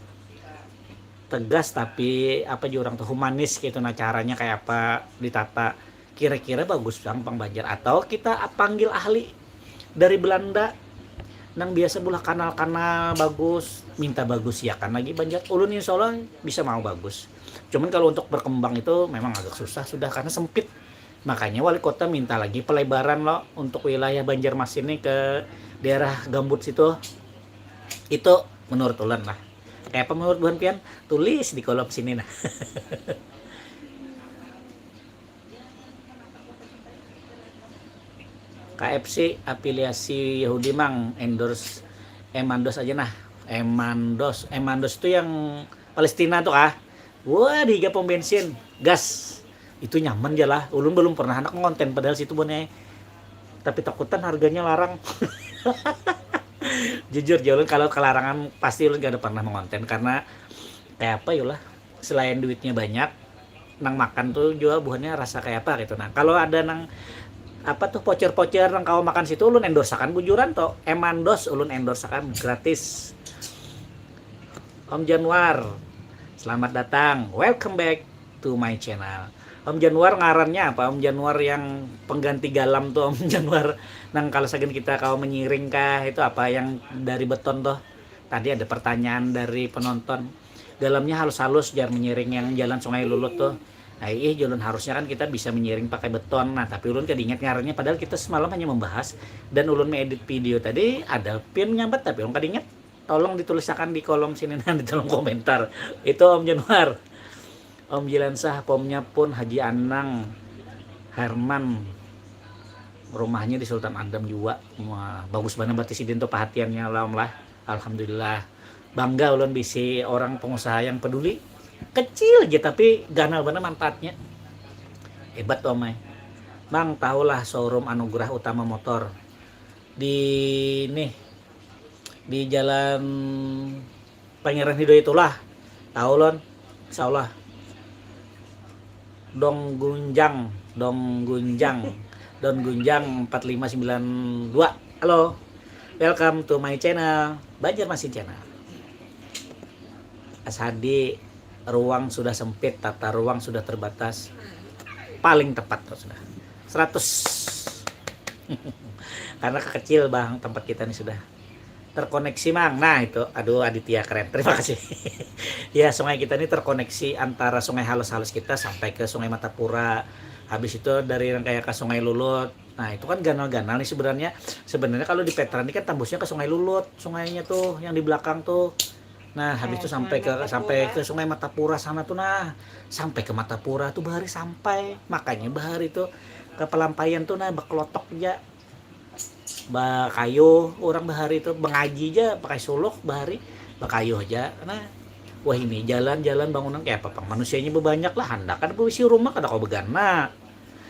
tegas tapi apa juga orang tuh humanis gitu, nah caranya kayak apa ditata, kira-kira bagus bang pang Banjar atau kita panggil ahli dari Belanda nang biasa bulah kanal-kanal bagus, minta bagus ya kan lagi Banjar. Ulun insya Allah bisa mau bagus, cuman kalau untuk berkembang itu memang agak susah sudah karena sempit. Makanya wali kota minta lagi pelebaran lo untuk wilayah Banjarmasin nih ke daerah Gambut situ. Itu menurut ulun lah. Kayak apa menurut buhan pian? Tulis di kolom sini nah. K F C afiliasi Yahudi mang, endorse Emandos aja nah. Emandos, Emandos tuh yang Palestina tuh kah? Wah, di higa pom bensin, gas. Itu nyaman ja lah. Ulun belum pernah anak ngonten padahal situ bonnya. Tapi takutan harganya larang. Jujur ja ulun kalau kelarangan pasti ulun gak ada pernah mengonten karena kayak apa ya lah. Selain duitnya banyak, nang makan tuh juga buhannya rasa kayak apa gitu. Nah, kalau ada nang apa tuh pocer-pocer nang kawa makan situ ulun endorsakan bujuran toh. Emandos ulun endorsakan gratis. Om Januar, selamat datang. Welcome back to my channel. Om Januar ngarannya apa? Om Januar yang pengganti galam tuh Om Januar. Nang kalau sagan kita kawa menyiring kah itu apa yang dari beton tuh? Tadi ada pertanyaan dari penonton. Galamnya halus-halus jar menyiring yang jalan Sungai Lulut tuh. Nah, ih Julun harusnya kan kita bisa menyiring pakai beton. Nah, tapi ulun kada ingat ngarannya padahal kita semalam hanya membahas dan ulun mengedit video tadi ada pian menyambat tapi ulun kada ingat. Tolong ditulisakan di kolom sini nah di kolom komentar. Itu Om Januar. Om Jilansah pomnya pun Haji Anang Herman rumahnya di Sultan Adam juga. Wah, bagus banget berarti sidin tuh perhatiannya lah Om lah. Alhamdulillah. Bangga ulun bisi orang pengusaha yang peduli. Kecil aja tapi ganal banget manfaatnya. Hebat Om ai. Mang tahulah showroom Anugerah Utama Motor di nih di jalan Pangeran Hidayatullah. Tahu lon? Insya Allah. Dong Gunjang, Dong Gunjang, Don Gunjang empat lima sembilan dua. Halo. Welcome to my channel, Banjarmasin Channel. Asadi, ruang sudah sempit, tata ruang sudah terbatas. Paling tepat tuh sudah. Seratus. Karena kekecil bang tempat kita nih sudah. Terkoneksi mang. Nah itu, aduh, Aditya keren, terima kasih. Ya, sungai kita ini terkoneksi antara Sungai Halus-Halus kita sampai ke Sungai Matapura. Habis itu dari Rangkaya ke Sungai Lulut. Nah itu kan ganal-ganal nih sebenarnya. Sebenarnya kalau di Petra ini kan tembusnya ke Sungai Lulut, sungainya tuh yang di belakang tuh. Nah habis itu sampai ke sampai ke Sungai Matapura sana tuh, nah sampai ke Matapura tuh bahari sampai, makanya bahari tuh ke Pelampaian tuh nah bekelotok aja. Bakayu orang bahari itu, mengaji aja pakai suluk bahari, bakayu aja. Nah, wah ini jalan-jalan bangunan kayak apa pang, manusianya banyak lah, handak ada berisi rumah kada kau begana.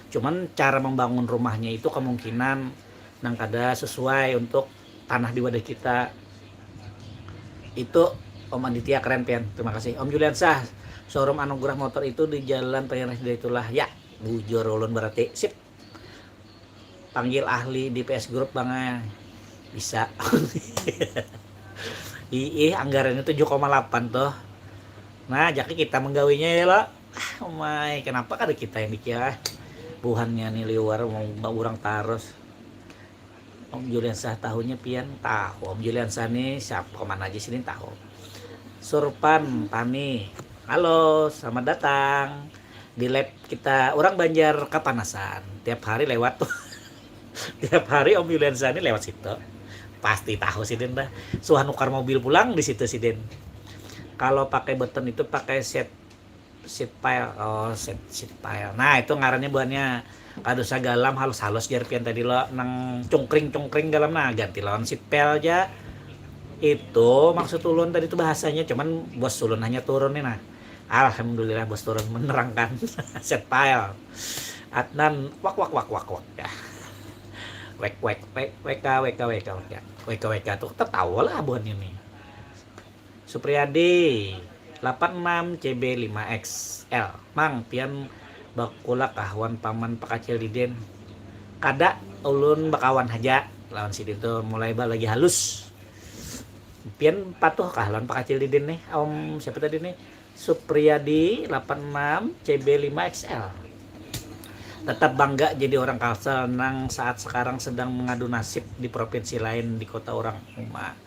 Cuman cara membangun rumahnya itu kemungkinan nang kada sesuai untuk tanah di wadah kita. Itu Om Aditya keren pian, terima kasih. Om Juliansah, showroom Anugerah Motor itu di Jalan Pangeran Hidayatullah ya. Bujur ulun berarti, sip. Panggil ahli di P S Group bang ai. Bisa. Iih, anggarannya tujuh koma delapan tuh. Nah, jaki kita menggawinya ya lo. Ah, umai, kenapa kada kita yang dikia? Buhannya nih liwar mau urang tarus. Om Juliansah tahunya pian? Tahu Om Juliansah nih siapa, kemana aja sini tahu. Surpan Tani, halo, selamat datang di live kita. Orang Banjar kapanasan tiap hari lewat tuh. Tiap hari Om Yuliansah ini lewat situ, pasti tahu sidin dah. Suah nukar mobil pulang di situ sidin. Kalau pakai beton itu pakai set seat pile. Oh, set seat pile, nah itu ngarannya buahnya. Kada usah galam, halus-halus jar pian tadi lo, nang cungkring-cungkring galam, nah ganti lawan seat pile aja. Itu maksud ulun tadi tuh bahasanya, cuman bos ulun hanya turun nih nah. Alhamdulillah bos turun menerangkan. Seat pile. Adnan wak wak wak wak wak ya. Wek wek wek weka weka weka weka weka weka tuh tertawa lah buhan ini. Supriyadi delapan enam C B lima X L. Mang, pian bakula kah wan paman pakacil didin? Kada, ulun bakawan haja lawan sidin tu, mulai ba lagi halus. Pian patuh kah lawan pakacil didin nih? Om siapa tadi nih? Supriyadi delapan enam C B lima X L. Tetap bangga jadi orang Kalsel nang saat sekarang sedang mengadu nasib di provinsi lain di kota orang. Uma.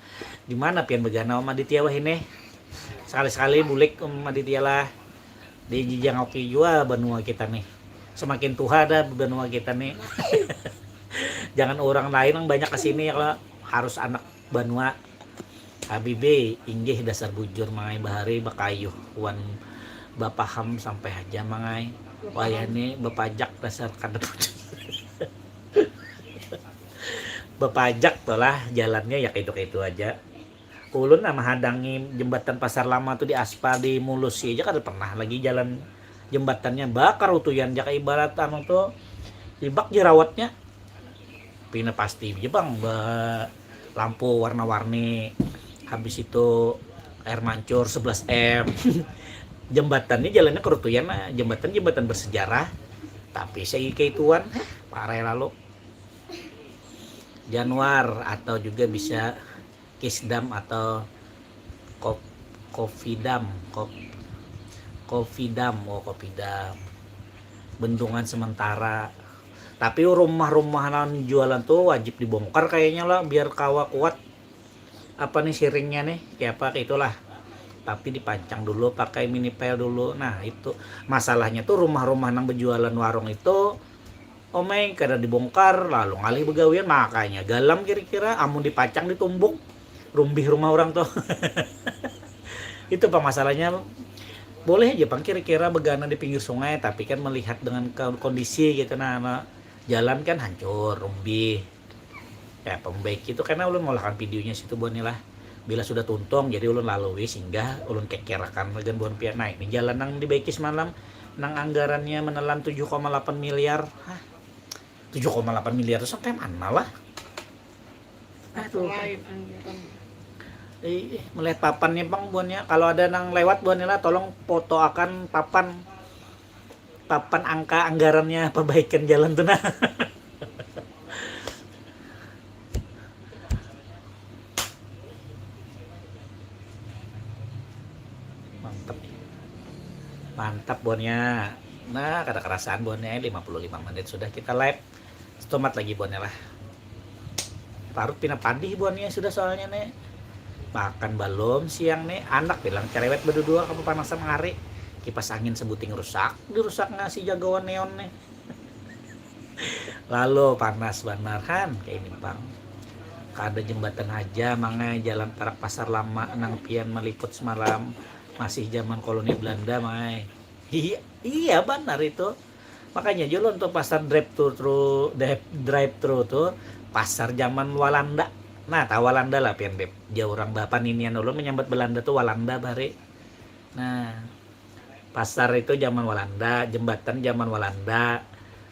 Di mana pian begana Om Aditya wahini? Sekali-sekali bulik Om Aditya lah. Dijijangoki jua banua kita nih. Semakin tuha dah banua kita nih. Jangan orang lain yang banyak kesini ya, kalau harus anak banua. Habibi, inggih dasar bujur mangai, bahari bakayuh wan bapaham sampai haja mangai. Wayahni bapajak dasar kada bujur. Bapajak tu lah jalannya ya kaitu-kaitu aja. Ulun nah mahadangi jembatan Pasar Lama tu diaspal, dimulusi aja kada pernah lagi jalan jembatannya, bakarutuyan ja ka ibarat anu tu hibak jerawatnya. Pina pasti ja bang ba lampu warna-warni, habis itu air mancur sebelas M. Jembatan ni jalannya kerutuyan lah, jembatan jembatan bersejarah tapi segi keituan heh parai lalu. Januar atau juga bisa Kisdam atau kop Kopidam, kop Kopidam, oh Kopidam. Bendungan sementara. Tapi rumah-rumah nang jualan tuh wajib dibongkar kayaknya lah biar kawa kuat apa nih siringnya nih, kayak apa itulah. Tapi dipancang dulu pakai mini pile dulu. Nah itu masalahnya tuh rumah-rumah nang berjualan warung itu omai kada dibongkar lalu ngalih begawian, makanya galam kira-kira amun dipacang ditumbuk rumbih rumah orang tuh. Itu pang masalahnya. Boleh aja pang kira-kira begana di pinggir sungai tapi kan melihat dengan kondisi gitu nah, nah jalan kan hancur rumbih. Ya pembaiki itu karena ulun mengolahkan videonya situ buat nih lah. Bila sudah tuntung jadi ulun lalui singgah ulun kekerakan dengan buat pian. Nah ini jalan yang dibaiki semalam nang anggarannya menelan tujuh koma delapan miliar. Hah? Tujuh koma delapan miliar itu sampai mana lah? Aduh. Lain anggaran. Ih, melihat papannya pang buannya. Kalau ada nang lewat buannya lah, tolong foto akan papan papan angka anggarannya perbaikan jalan tuh nah. Mantap. Mantap buannya. Nah, kada kerasaan buannya lima puluh lima menit sudah kita live. Setomat lagi buannya lah. Parut pina padih buannya sudah soalnya nih. Makan belum siang nih, anak bilang cerewet berdua ke panasan hari. Kipas angin sebuting rusak, dirusak nasi jagawan neon nih. Lalu panas banar han kayak ini pang. Kada jembatan aja mangai jalan tarak pasar lama nang pian meliput semalam masih zaman koloni Belanda mangai. Iya, iya banar itu. Makanya jolo untuk pasar drive thru drive thru tuh pasar zaman Walanda. Nah, tahu Walanda lah pian Beb. Dia orang bapak ninian ulun menyambat Belanda tuh Walanda bari. Nah, pasar itu zaman Walanda, jembatan zaman Walanda.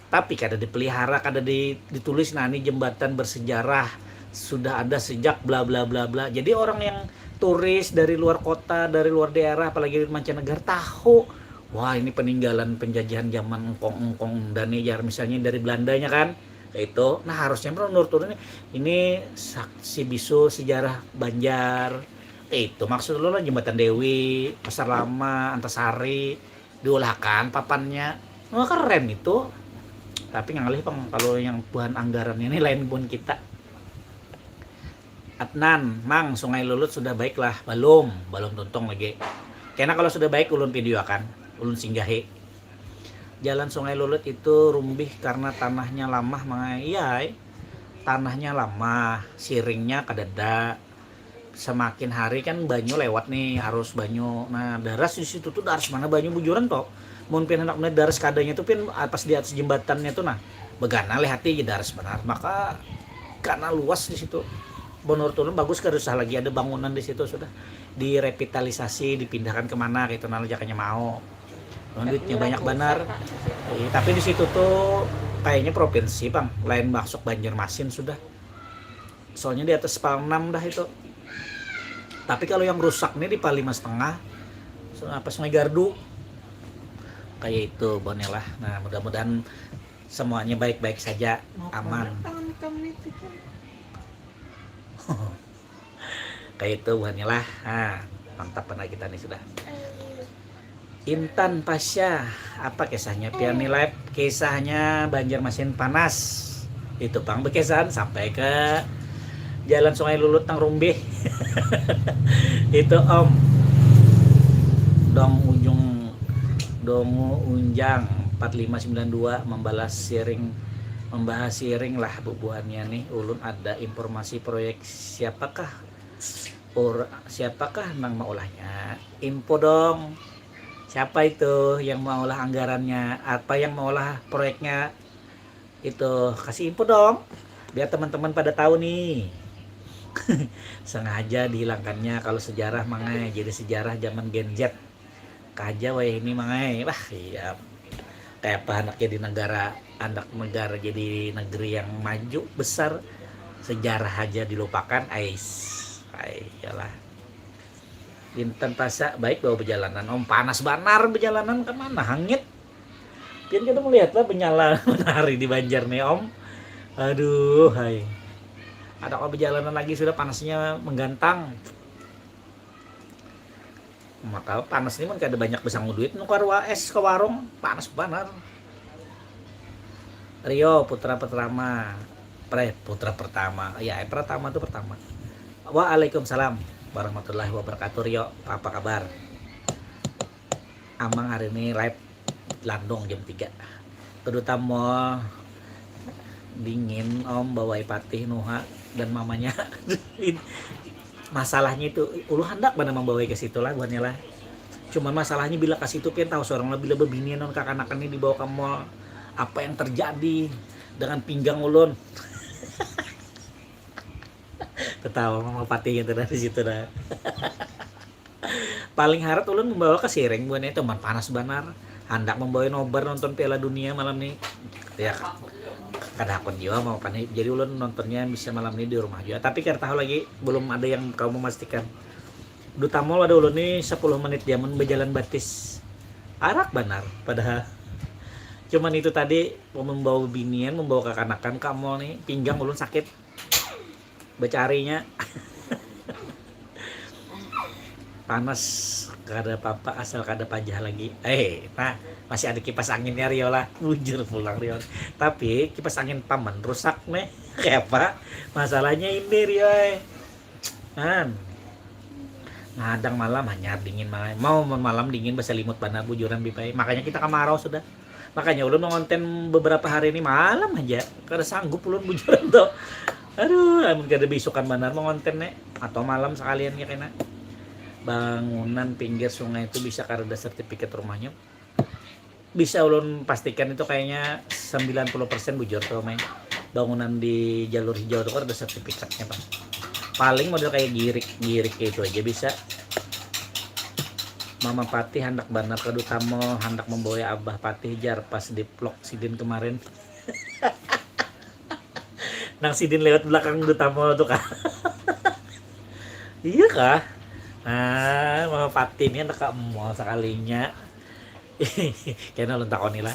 Tapi kada dipelihara, kada di, ditulis nah ini jembatan bersejarah sudah ada sejak bla bla bla bla. Jadi orang yang turis dari luar kota, dari luar daerah, apalagi dari mancanegara tahu. Wah, ini peninggalan penjajahan zaman engkong-engkong dan jar misalnya dari Belandanya kan. Kayak itu. Nah, harusnya menurut turun ini, ini saksi bisu sejarah Banjar. Kayak itu maksud lo lah jembatan Dewi, Pasar Lama, Antasari, diulahkan papannya. Wah, keren itu. Tapi ngalih pang kalau yang buhan anggaran ini lain buhan kita. Adnan, Mang, Sungai Lulut sudah baik lah? Belum, belum tuntung lagi. Kena kalau sudah baik ulun video akan, ulun singgahi. Jalan Sungai Lulut itu rumbih karena tanahnya lamah, Mang. Iya, tanahnya lamah, siringnya kadada. Semakin hari kan banyu lewat nih, arus banyu. Nah, daras di situ tuh daras mana banyu bujuran toh. Mun pian hendak melihat daras kadanya tuh pian pas di atas jembatannya tuh nah. Begana lihati aja daras benar. Maka karena luas di situ. Menurut ulun bagus kada usah lagi ada bangunan di situ sudah direvitalisasi dipindahkan kemana gitu nah jakanya mau. Duitnya banyak benar. Iya, tapi di situ tuh kayaknya provinsi bang, lain masuk Banjarmasin sudah. Soalnya di atas Palang enam dah itu. Tapi kalau yang rusak nih di Palang lima setengah, apa Sungai Gardu. Kayak itu Bonela. Nah, mudah-mudahan semuanya baik-baik saja, aman. Kayak itu buhannya lah. Nah, mantap benar kita nih sudah. Intan Pasya, apa kisahnya pian nih live? Kisahnya Banjarmasin panas. Itu pang bekesan sampai ke Jalan Sungai Lulut nang rumbih. Itu Om. Dong ujung Dongo Unjang empat lima sembilan dua membalas siring, membahas siring lah bubuhannya nih. Ulun ada informasi proyek siapakah or, siapakah nang maulahnya? Info dong. Siapa itu yang maulah anggarannya? Apa yang maulah proyeknya? Itu kasih info dong. Biar teman-teman pada tahu nih. Sengaja dihilangkannya kalau sejarah mangai jadi sejarah zaman Gen Z. Kaja wayah ini mangai. Wah, iya. Kayak apa anak jadi negara, anak negara jadi negeri yang maju besar, sejarah aja dilupakan, ais. Ai, iyalah. Intan Pasya baik bawa perjalanan. Om, panas banar perjalanan kemana? Hangit. Pian kita melihat lah menyala menari di Banjar nih, Om. Aduh, hai. Ada kok perjalanan lagi sudah panasnya menggantang. Maka panas ini mun kada banyak besangu duit nukar wa es ke warung, panas banar. Rio Putra Pertama, pre Putra Pertama, ya eh, pertama tuh pertama. Waalaikumsalam warahmatullahi wabarakatuh Rio, apa kabar? Amang hari ini live landung jam tiga. Keduta Mall dingin om bawai patih nuha dan mamanya. Masalahnya itu ulu handak mana membawai ke situ lah buatnya lah. Cuman masalahnya bila ke situ pian tahu seorang lah bila bebinian non kakanakan ini dibawa ke mall apa yang terjadi dengan pinggang ulun. Ketawa mama patih gitu dari situ dah. Paling harat ulun membawa ke siring buahnya itu man panas banar. Handak membawa nobar nonton Piala Dunia malam nih. Ya kan. Kada hakun jua mau apa nih. Jadi ulun nontonnya bisa malam ini di rumah juga. Tapi kada tahu lagi, belum ada yang kamu memastikan. Duta Mall ada ulun nih sepuluh menit jaman berjalan batis. Arak banar padahal. Cuman itu tadi, membawa binian, membawa kakanakan ke mall nih, pinggang ulun sakit. Becarinya. Panas, kada apa-apa asal kada pajah lagi. Eh, nah, masih ada kipas anginnya Rio lah. Bujur pulang Rio. Tapi kipas angin paman rusak nih. Kayak apa? Masalahnya ini Rio eh. Kan. Ngadang malam hanyar dingin malam. Mau malam dingin berselimut banar bujuran bipai. Makanya kita kemarau sudah. Makanya ulun mengonten beberapa hari ini malam aja. Kada sanggup ulun bujuran tuh. Aduh, amun kada bisukan banar mengonten nih. Atau malam sekalian ya kena. Bangunan pinggir sungai itu bisa kada ada sertifikat rumahnya. Bisa ulun pastikan itu kayaknya sembilan puluh persen bujur tuh, Meng. Bangunan di jalur hijau itu kan ada sertifikatnya, Pak. Paling model kayak girik, girik kayak itu aja bisa. Mama Patih handak banar ke Duta Mall, handak membawa Abah Patih jar pas di vlog sidin kemarin. Nang sidin lewat belakang Duta Mall tuh kan. Iya kah? Nah, Mama Patih ini handak ke mall sekalinya. Kena ulun takoni lah.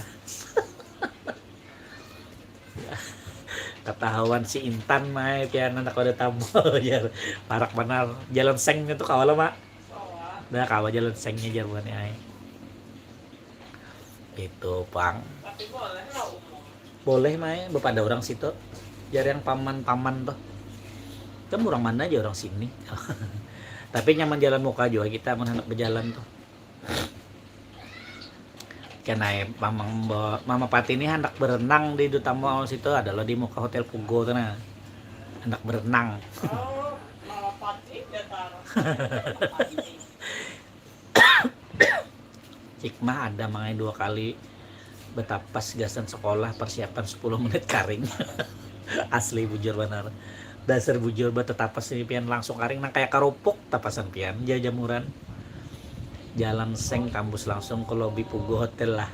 Ketahuan si Intan mai pian handak kada tamu jar. Parak banar. Jalan sengnya tuh kawa lah, Mak. Dah kawa jalan sengnya jar buhannya ai. Itu pang. Boleh mai bepada orang situ. Jar yang paman-paman tuh. Kan orang mana aja orang sini. Tapi nyaman jalan muka juga kita mun handak berjalan tuh. Kenai mamang ba- Mama Pati ni handak berenang di Duta Mall situ, ada lo di muka Hotel Pugo tu nah. Handak berenang. Oh, Mama Pati datar. Hikmah ada mangai dua kali betapas gasan sekolah persiapan sepuluh menit karing. Asli bujur banar. Dasar bujur betetapas ini pian langsung karing nang kayak kerupuk tapasan pian jajamuran. Jalan seng tambus langsung ke lobi Pugu Hotel lah.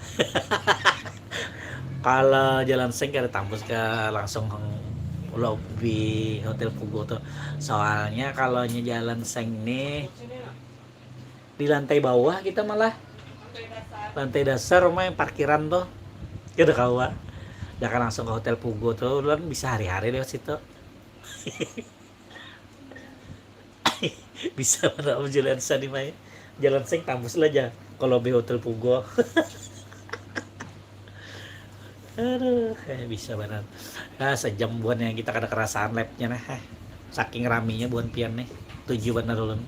Kalau jalan seng kada tambus ke langsung lobi Hotel Pugu tuh. Soalnya kalau jalan seng nih di lantai bawah kita malah lantai dasar rumah yang parkiran tuh. Kada kawa. Jangan langsung ke Hotel Pugu tuh, lu bisa hari-hari lewat situ. Bisa mana jalan sani mai. Jalan seng tambus lah aja kalau di Hotel Pugo. Aduh, eh, bisa banget. Nah, sejam buan yang kita kada kerasaan labnya nah. Eh. Saking raminya buan pian nih. Tujuh benar ulun.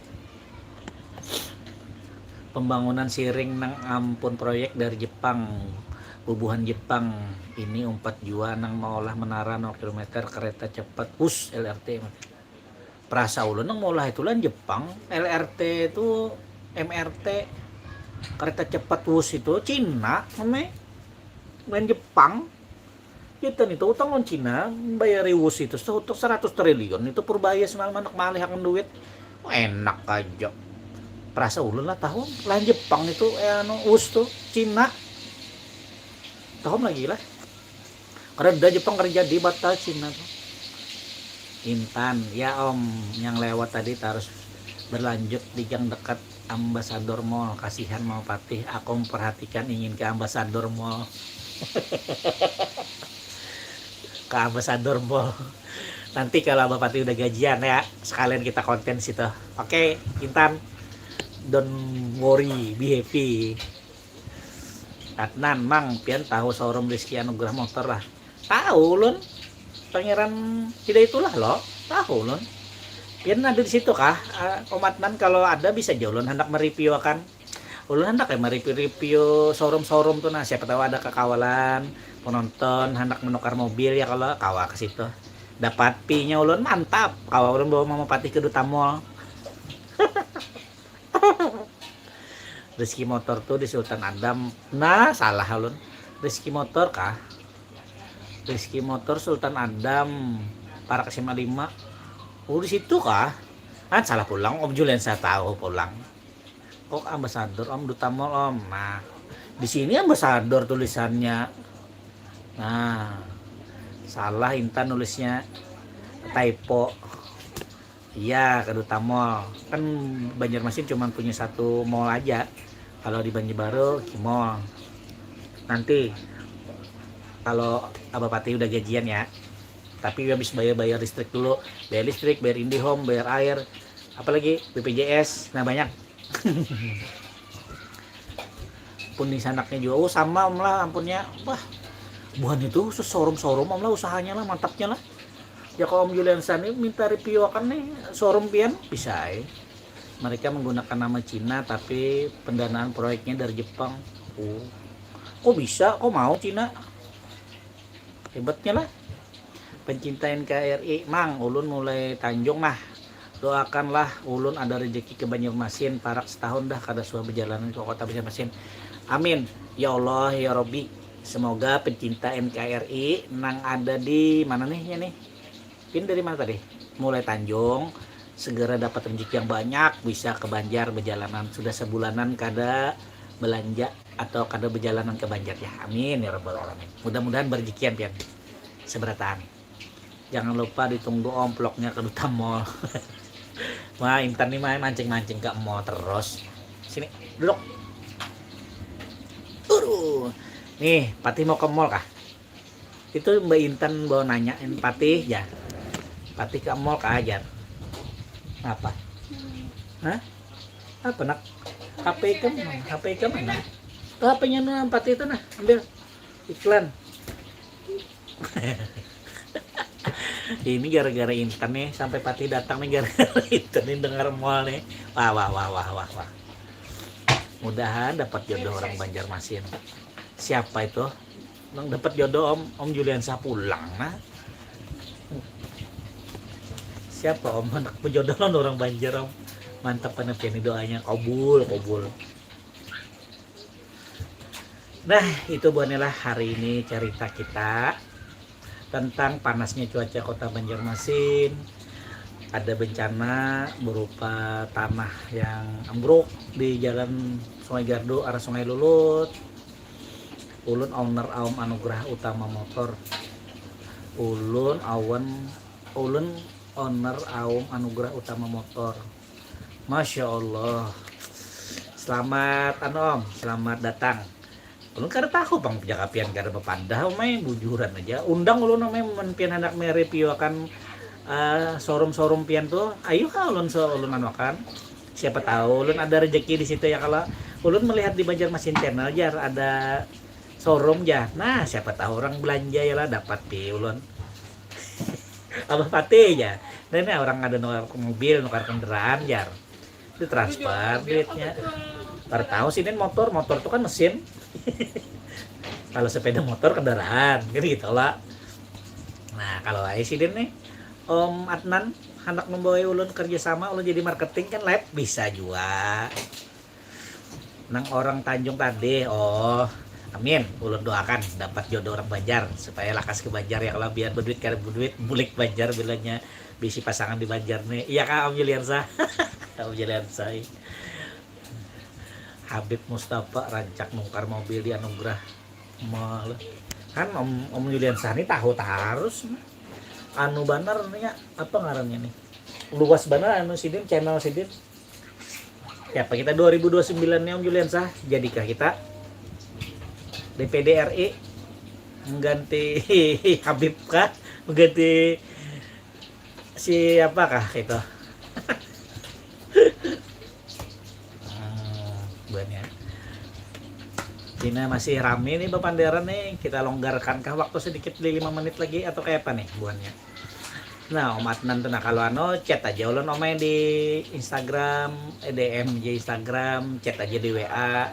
Pembangunan siring nang ampun proyek dari Jepang. Bubuhan Jepang ini umpat jua nang maolah menara nol kilometer kereta cepat bus L R T. Perasa ulun nang maulah itu lain Jepang, L R T itu, M R T, kereta cepat wus itu Cina, mame. Lain Jepang. Kita nih tahu tangan Cina bayar wus itu sehutuk seratus triliun itu Purbaya semalam anak malih akan duit. Oh, enak aja. Perasa ulun lah tahu lain Jepang itu eh, anu wus tuh Cina. Tahu lagi lah. Kada ada Jepang kada jadi batal Cina tuh. Intan, ya om, yang lewat tadi terus berlanjut di gang dekat Ambassador Mall. Kasihan mau patih, aku memperhatikan ingin ke Ambassador Mall. Ke Ambassador Mall. Nanti kalau Abah Patih udah gajian ya, sekalian kita konten situ. Oke, Intan, don't worry, be happy. Adnan, Mang, pian tahu showroom Rizky Anugrah Motor lah? Tahu ulun. Pangeran Hidaitullah lo, tahu ulun. Pian ada di situ kah? Ah, Om Adnan kalau ada bisa aja ulun hendak mereview akan. Ulun hendak ya mereview-review showroom-showroom tuh nah, siapa tahu ada kekawalan penonton hendak menukar mobil ya kalau kawa ke situ. Dapat pi-nya ulun mantap. Kawa ulun bawa Mama Patih ke Duta Mall. Rizky Motor tuh di Sultan Adam. Nah, salah ulun. Rizky Motor kah? Rizky Motor Sultan Adam parak S M A lima. Oh, di situ kah? Kan salah pulang Om Julian saya tahu pulang. Kok ambasador Om Duta Mall Om. Nah, di sini ambasador tulisannya. Nah, Salah Intan nulisnya, typo. Iya, Keduta Mall. Kan Banjarmasin cuma punya satu mall aja. Kalau di Banjarbaru, Kimall. Nanti kalau Abah Patih udah gajian ya. Tapi habis bayar-bayar listrik dulu. Bayar listrik, bayar IndiHome, bayar air, apalagi B P J S. Nah, banyak. Pun di sanaknya juga, oh, sama, Om, lah, ampunnya. Wah, buhan itu showroom-showroom, Om, lah, usahanya lah, mantapnya lah. Ya, kalau Om Juliansa nih minta review akan nih showroom pian, bisa, eh. Mereka menggunakan nama Cina, tapi pendanaan proyeknya dari Jepang. Oh, kok bisa? Kok mau Cina? Hebatnya lah. Pencinta N K R I, Mang, ulun mulai Tanjung nah. Doakanlah ulun ada rezeki ke Banjarmasin, parak setahun dah kada suah berjalanan ke kota Banjarmasin. Amin. Ya Allah, ya Robbi. Semoga pencinta N K R I nang ada di mana nih ya nih? Pin dari mana tadi? Mulai Tanjung, segera dapat rezeki yang banyak, bisa ke Banjar berjalanan. Sudah sebulanan kada belanja atau kada berjalanan ke Banjar ya. Amin ya rabbal alamin. Mudah-mudahan berjekian pian seberataan. Jangan lupa ditunggu Om vlognya Keduta Mall. Wah, Intan nih main mancing-mancing ke mall terus. Sini, duduk. Aduh. Nih, Patih mau ke mall kah? Itu Mbak Intan bawa nanyain Patih ya. Patih ke mall kah, Jar? Apa? Hah? Apa, Nak? H P ikam mana? H P ikam mana? Tuh, H P-nya nu Patih itu nah, ambil. Iklan. Ini gara-gara Intan nih, sampai Patih datang nih gara-gara Intan nih dengar mall nih. Wah, wah, wah, wah, wah, wah. Mudahan dapat jodoh orang Banjarmasin. Siapa itu? Nang dapat jodoh, Om, Om Juliansa pulang nah. Siapa, Om? Anak bejodoh lawan orang Banjar, Om. Mantap, anak ini doanya kabul, kabul. Nah, itu buhannya lah hari ini cerita kita tentang panasnya cuaca kota Banjarmasin. Ada bencana berupa tanah yang ambruk di jalan Sungai Gardu arah Sungai Lulut. Ulun owner Aom Anugerah Utama Motor. Ulun awan, ulun owner Aom Anugerah Utama Motor. Masya Allah. Selamat anu, Om, selamat datang. Ulun kada tahu pang jaka pian kada bapadah, Om ai, bujuran aja. Undang ulun, Om ai, mun pian handak mereview akan, eh, showroom-showroom pian tuh. Ayu ha ulun so ulun anu akan. Siapa tahu ulun ada rezeki di situ ya, kalau ulun melihat di Banjarmasin Channel jar ada showroom jar. Nah, siapa tahu orang belanja ya lah, dapat pi ulun. Abah Patih jar. Nah, ini orang ada nukar mobil, nukar kendaraan jar. Ditransfer duitnya. Kada tahu sidin motor, motor tuh kan mesin. Kalau sepeda motor kendaraan, kan gitu lah. Nah, kalau ai sidin nih, Om Adnan, handak membawai ulun kerja sama, ulun jadi marketing kan live, bisa jua. Nang orang Tanjung tadi, oh, amin, ulun doakan dapat jodoh orang Banjar supaya lakas ke Banjar ya, kalau biar beduit kada beduit, bulik Banjar bilanya bisi pasangan di Banjar nih. Iya kah, Om Juliansa? Om Juliansa, eh. Habib Mustafa rancak nukar mobil di Anugerah Mall. Kan Om, Om Juliansa nih tahu tarus. Anu banar nih, apa ngarannya nih? Luas banar anu sidin, channel sidin. Ya, apa kita dua ribu dua puluh sembilan nih, Om Juliansa? Jadikah kita D P D R I mengganti Habib kah? Mengganti siapakah itu? Hmm, buhannya. Cina masih rame nih bapanderan nih. Kita longgarkan kah waktu sedikit di lima menit lagi atau kayak apa nih buhannya? Nah, Om Adnan tuh, nah, kalau anu, chat aja ulun, Om ai, di Instagram, eh, D M aja Instagram, chat aja di W A.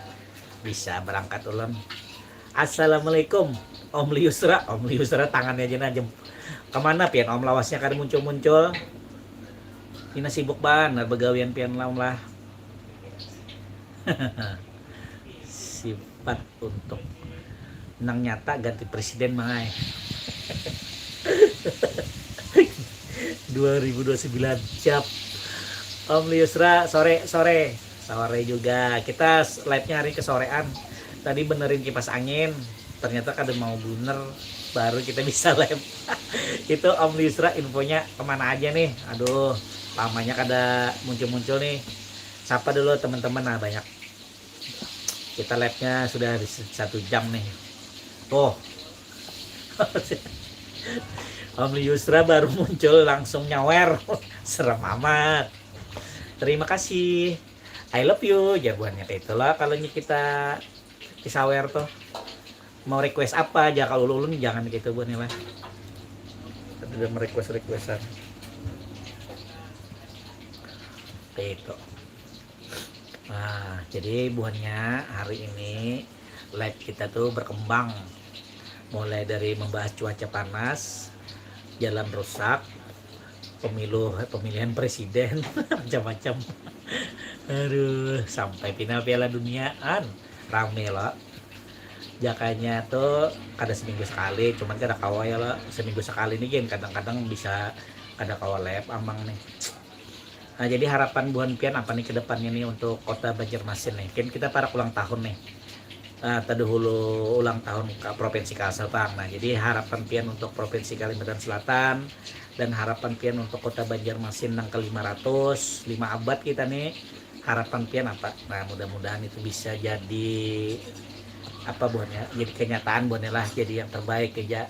Bisa berangkat ulun. Assalamualaikum, Om Liusra. Om Liusra tangannya aja nah, jem-, kemana pian, Om, lawasnya kada muncul-muncul? Ini sibuk banar begawian pian lah, Om lah. Sip. Empat untuk nang nyata ganti presiden, Mang ai. Dua ribu dua puluh sembilan, siap. Om Liusra, sore, sore. Sore juga. Kita s-, live-nya hari kesorean. Tadi benerin kipas angin, ternyata kada mau bener. baru kita bisa live. Itu Om Yusra, infonya kemana aja nih? Aduh, lamanya kada muncul-muncul nih. Sapa dulu teman-teman? Nah, banyak. Kita live-nya sudah satu jam nih. Tuh. Om Yusra baru muncul langsung nyawer. Serem amat. Terima kasih. I love you. Jagoannya kayak itulah kalau kita disawer tuh. Mau request apa aja, kalau ulun jangan gitu buat nih lah. Ada merequest requestan. Kayak itu. Nah, jadi buhannya hari ini live kita tuh berkembang, mulai dari membahas cuaca panas, jalan rusak, pemilu pemilihan presiden, macam-macam. Aduh, sampai final Piala Duniaan rame loh. Jakanya tuh kada seminggu sekali, cuman kada kawa ya loh, seminggu sekali nih gin kadang-kadang bisa kada kawa live amang nih. Nah, jadi harapan buhan pian apa nih ke depannya nih untuk kota Banjarmasin nih? Kan kita parak ulang tahun nih. Nah, terdahulu ulang tahun ke provinsi Kalsel pang. Nah, jadi harapan pian untuk provinsi Kalimantan Selatan dan harapan pian untuk kota Banjarmasin yang ke lima ratus, lima abad kita nih, harapan pian apa? Nah, mudah-mudahan itu bisa jadi apa buhannya, jadi kenyataan buhannya lah, jadi yang terbaik aja.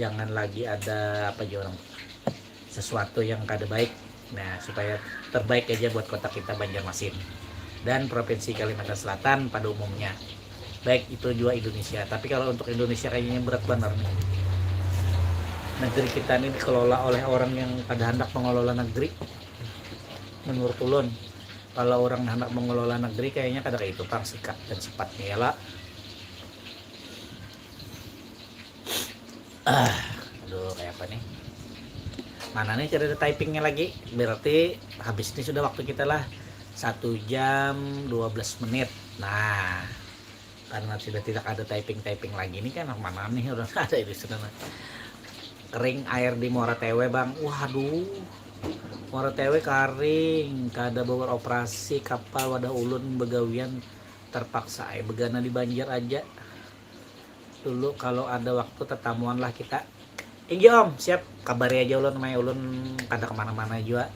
Jangan lagi ada apa aja orang sesuatu yang kada baik. Nah, supaya terbaik aja buat kota kita Banjarmasin dan provinsi Kalimantan Selatan pada umumnya. Baik itu juga Indonesia. Tapi kalau untuk Indonesia kayaknya berat benar nih. Negeri kita ini dikelola oleh orang yang kada hendak mengelola negeri. Menurut ulun, kalau orang hendak mengelola negeri kayaknya kada kayak itu pang sikap dan sifatnya ya lah. Ah, aduh, kayak apa nih? Mana nih, tidak ada typingnya lagi. Berarti habis ini sudah waktu kita lah, satu jam dua belas menit. Nah, karena sudah tidak ada typing-typing lagi nih kan, mana nih orang ada di sana. Kering air di Muara Tewe, Bang. Waduh. Muara Tewe karing, kada beroperasi, kapal wadah ulun begawian, terpaksa ai begana di banjar aja. Dulu kalau ada waktu tetamuan lah kita. Inggih Om, siap, kabari aja ulun, mai ulun kada kemana-mana jua.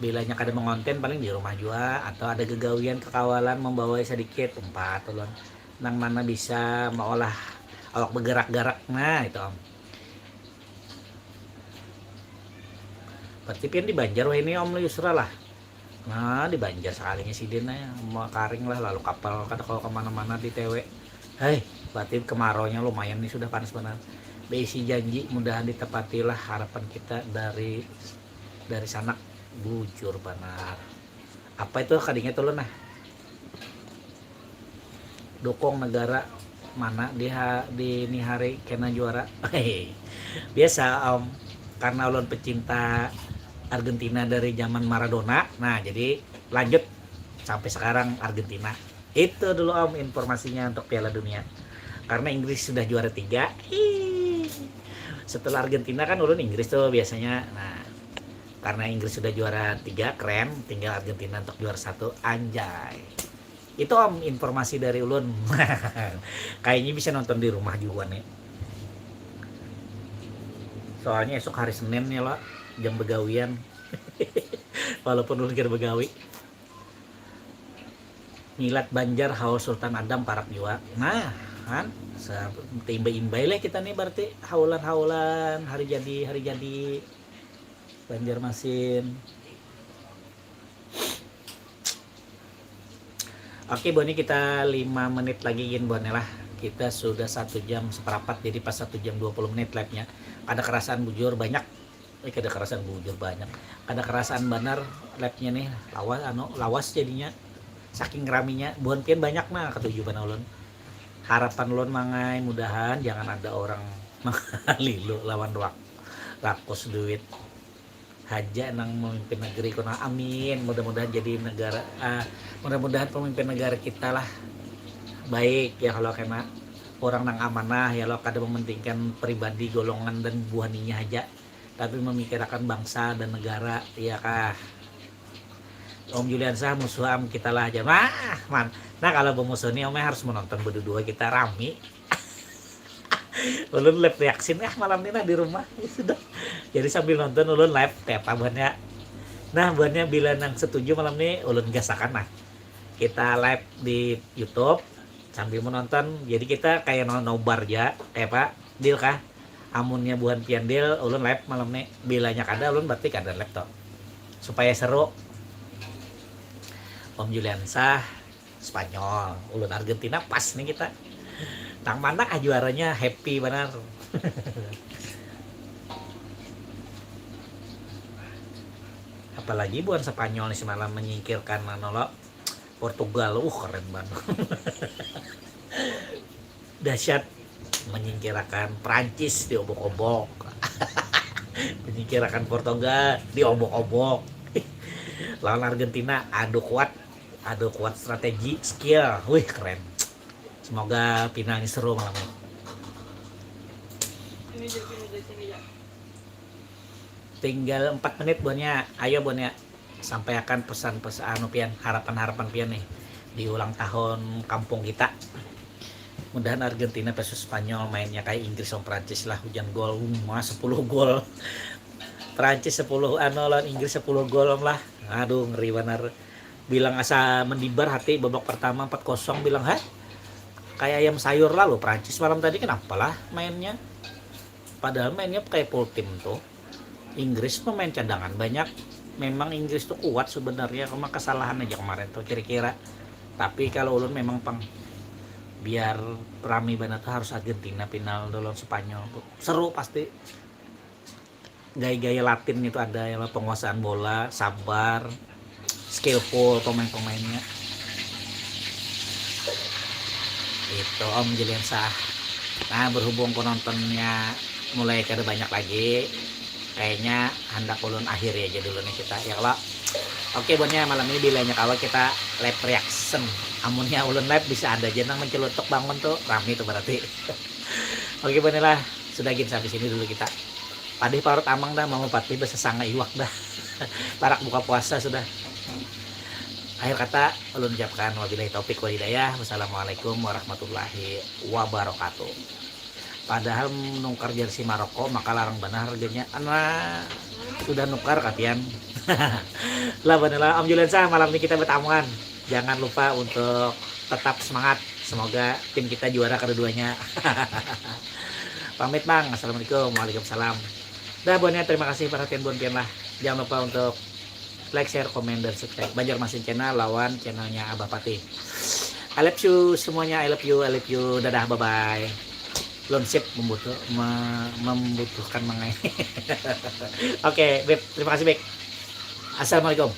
Bilanya kada mengonten paling di rumah jua atau ada gegawian kekawalan membawai sedikit umpat ulun nang mana bisa meolah awak bergerak-gerak, nah itu Om. Berarti pian di Banjar wah ini Om Yusra lah. Nah, di Banjar sekalinya sidin aja mau karing lah, lalu kapal kada kalau kemana-mana di Tewe. Hei, berarti kemaraunya lumayan nih, sudah panas benar. Beisi janji, mudahan ditepatilah harapan kita dari dari sanak. Bujur benar. Apa itu kadingnya tuh nah? Dukung negara mana di ha, di ini hari kena juara. Biasa Om, karena ulun pecinta Argentina dari zaman Maradona. Nah, jadi lanjut sampai sekarang Argentina. Itu dulu Om informasinya untuk Piala Dunia. Karena Inggris sudah juara tiga. Ih. Setelah Argentina kan ulun Inggris tuh biasanya. Nah, karena Inggris sudah juara tiga, keren, tinggal Argentina untuk juara satu. Anjay. Itu Om informasi dari ulun. Kayaknya bisa nonton di rumah juga nih. Soalnya esok hari Senin ya lo, jam begawian. Walaupun ulun kada begawi. Ngilat Banjar haul Sultan Adam parak jua. Nah, kan imbai-imbai lah kita nih berarti haulan-haulan hari jadi hari jadi Banjarmasin. Oke, Boni, kita lima menit lagi gin Boni lah. Kita sudah satu jam seperapat, jadi pas satu jam dua puluh menit live-nya. Kada kerasaan bujur banyak. Eh, kada kerasaan bujur banyak. Kada kerasaan banar live-nya nih. Lawas anu, lawas jadinya. Saking raminya, buhan pian banyak nah katuju bana ulun. Harapan ulun mangai mudahan jangan ada orang mangalilu lawan wak rakus duit haja nang memimpin negeri kuna. Amin. Mudah-mudahan jadi negara uh, mudah-mudahan pemimpin negara kita lah baik ya kalau kena orang nang amanah ya lo kada mementingkan pribadi golongan dan buahninya aja tapi memikirkan bangsa dan negara ya kah. Om Julian sah musuh am kita lah aja nah man nah kalau bermusuh nih omnya harus menonton berdua kita rami. Ulun live reaction ah malam ni nah di rumah. Ya sudah. Jadi sambil nonton ulun live kayak apa buhannya. Nah, buhannya bila nang setuju malam ni ulun gasakan lah. Kita live di YouTube sambil menonton. Jadi kita kayak no- nobar ja, kayak apa? Deal kah? Amunnya buhan pian deal, ulun live malam ni. Bilanya kada, ulun berarti kada live toh. Supaya seru. Om Juliansah, Spanyol, ulun Argentina, pas nih kita. Nang mana ah juaranya, happy banar. Apalagi buhan Spanyol nih semalam menyingkirkan anu lo, Portugal. Uh, keren banget. Dahsyat, menyingkirakan Prancis diobok-obok. Menyingkirakan Portugal diobok-obok. Lawan Argentina, aduh kuat, aduh kuat strategi, skill. Wih, keren. Semoga final ini seru malam ini. Tinggal empat menit buhannya. Ayo buhannya, sampaikan pesan-pesan anu pian, harapan-harapan pian nih di ulang tahun kampung kita. Mudahan Argentina versus Spanyol mainnya kayak Inggris sama Prancis lah, hujan gol, wah, sepuluh gol. Prancis sepuluh anu lawan Inggris sepuluh gol lah. Aduh, ngeri banar. Bilang asa mendibar hati, babak pertama empat kosong, bilang, "Hah? Kayak ayam sayur lalu Prancis malam tadi, kenapa lah mainnya?" Padahal mainnya kayak full tim tuh. Inggris pemain cadangan banyak. Memang Inggris tuh kuat sebenarnya, cuma kesalahan aja kemarin tuh kira-kira. Tapi kalau ulun memang pang biar rame banget tuh harus Argentina final lawan Spanyol tuh. Seru pasti. Gaya-gaya Latin itu ada ya, penguasaan bola, sabar, skillful pemain-pemainnya. Itu Om Juliansah. Nah, berhubung penontonnya mulai kada banyak lagi, kayaknya hendak ulun akhiri aja dulu nih kita, ya kalau. Oke, buhannya, malam ini bilanya kawa kita live reaction. Amunnya ulun live bisa ada aja nang mencelutuk bangun tuh, rame tuh berarti. Oke, buhannya lah, sudah gin sampai sini dulu kita. Padih parut amang dah, mau patih besesanga iwak dah. Parak buka puasa sudah. Akhir kata ulun ucapkan wabillahi taufik wal hidayah. Wassalamualaikum warahmatullahi wabarakatuh. Padahal nukar jersey Maroko maka larang banar harganya. Nah, sudah nukar katian. Lah, bener lah, Om Juliansah, malam ini kita bertamuan. Jangan lupa untuk tetap semangat. Semoga tim kita juara kedua-duanya. Pamit, Bang. Assalamualaikum. Waalaikumsalam. Dah, buhannya, terima kasih perhatian buhan pian lah. Jangan lupa untuk like, share, komen, dan subscribe Banjarmasin Channel lawan channelnya Abah Patih. I love you semuanya, I love you, I love you. Dadah, bye bye. Lonsip membutuh me- membutuhkan mengai. Oke, Beb, terima kasih, Beb. Assalamualaikum.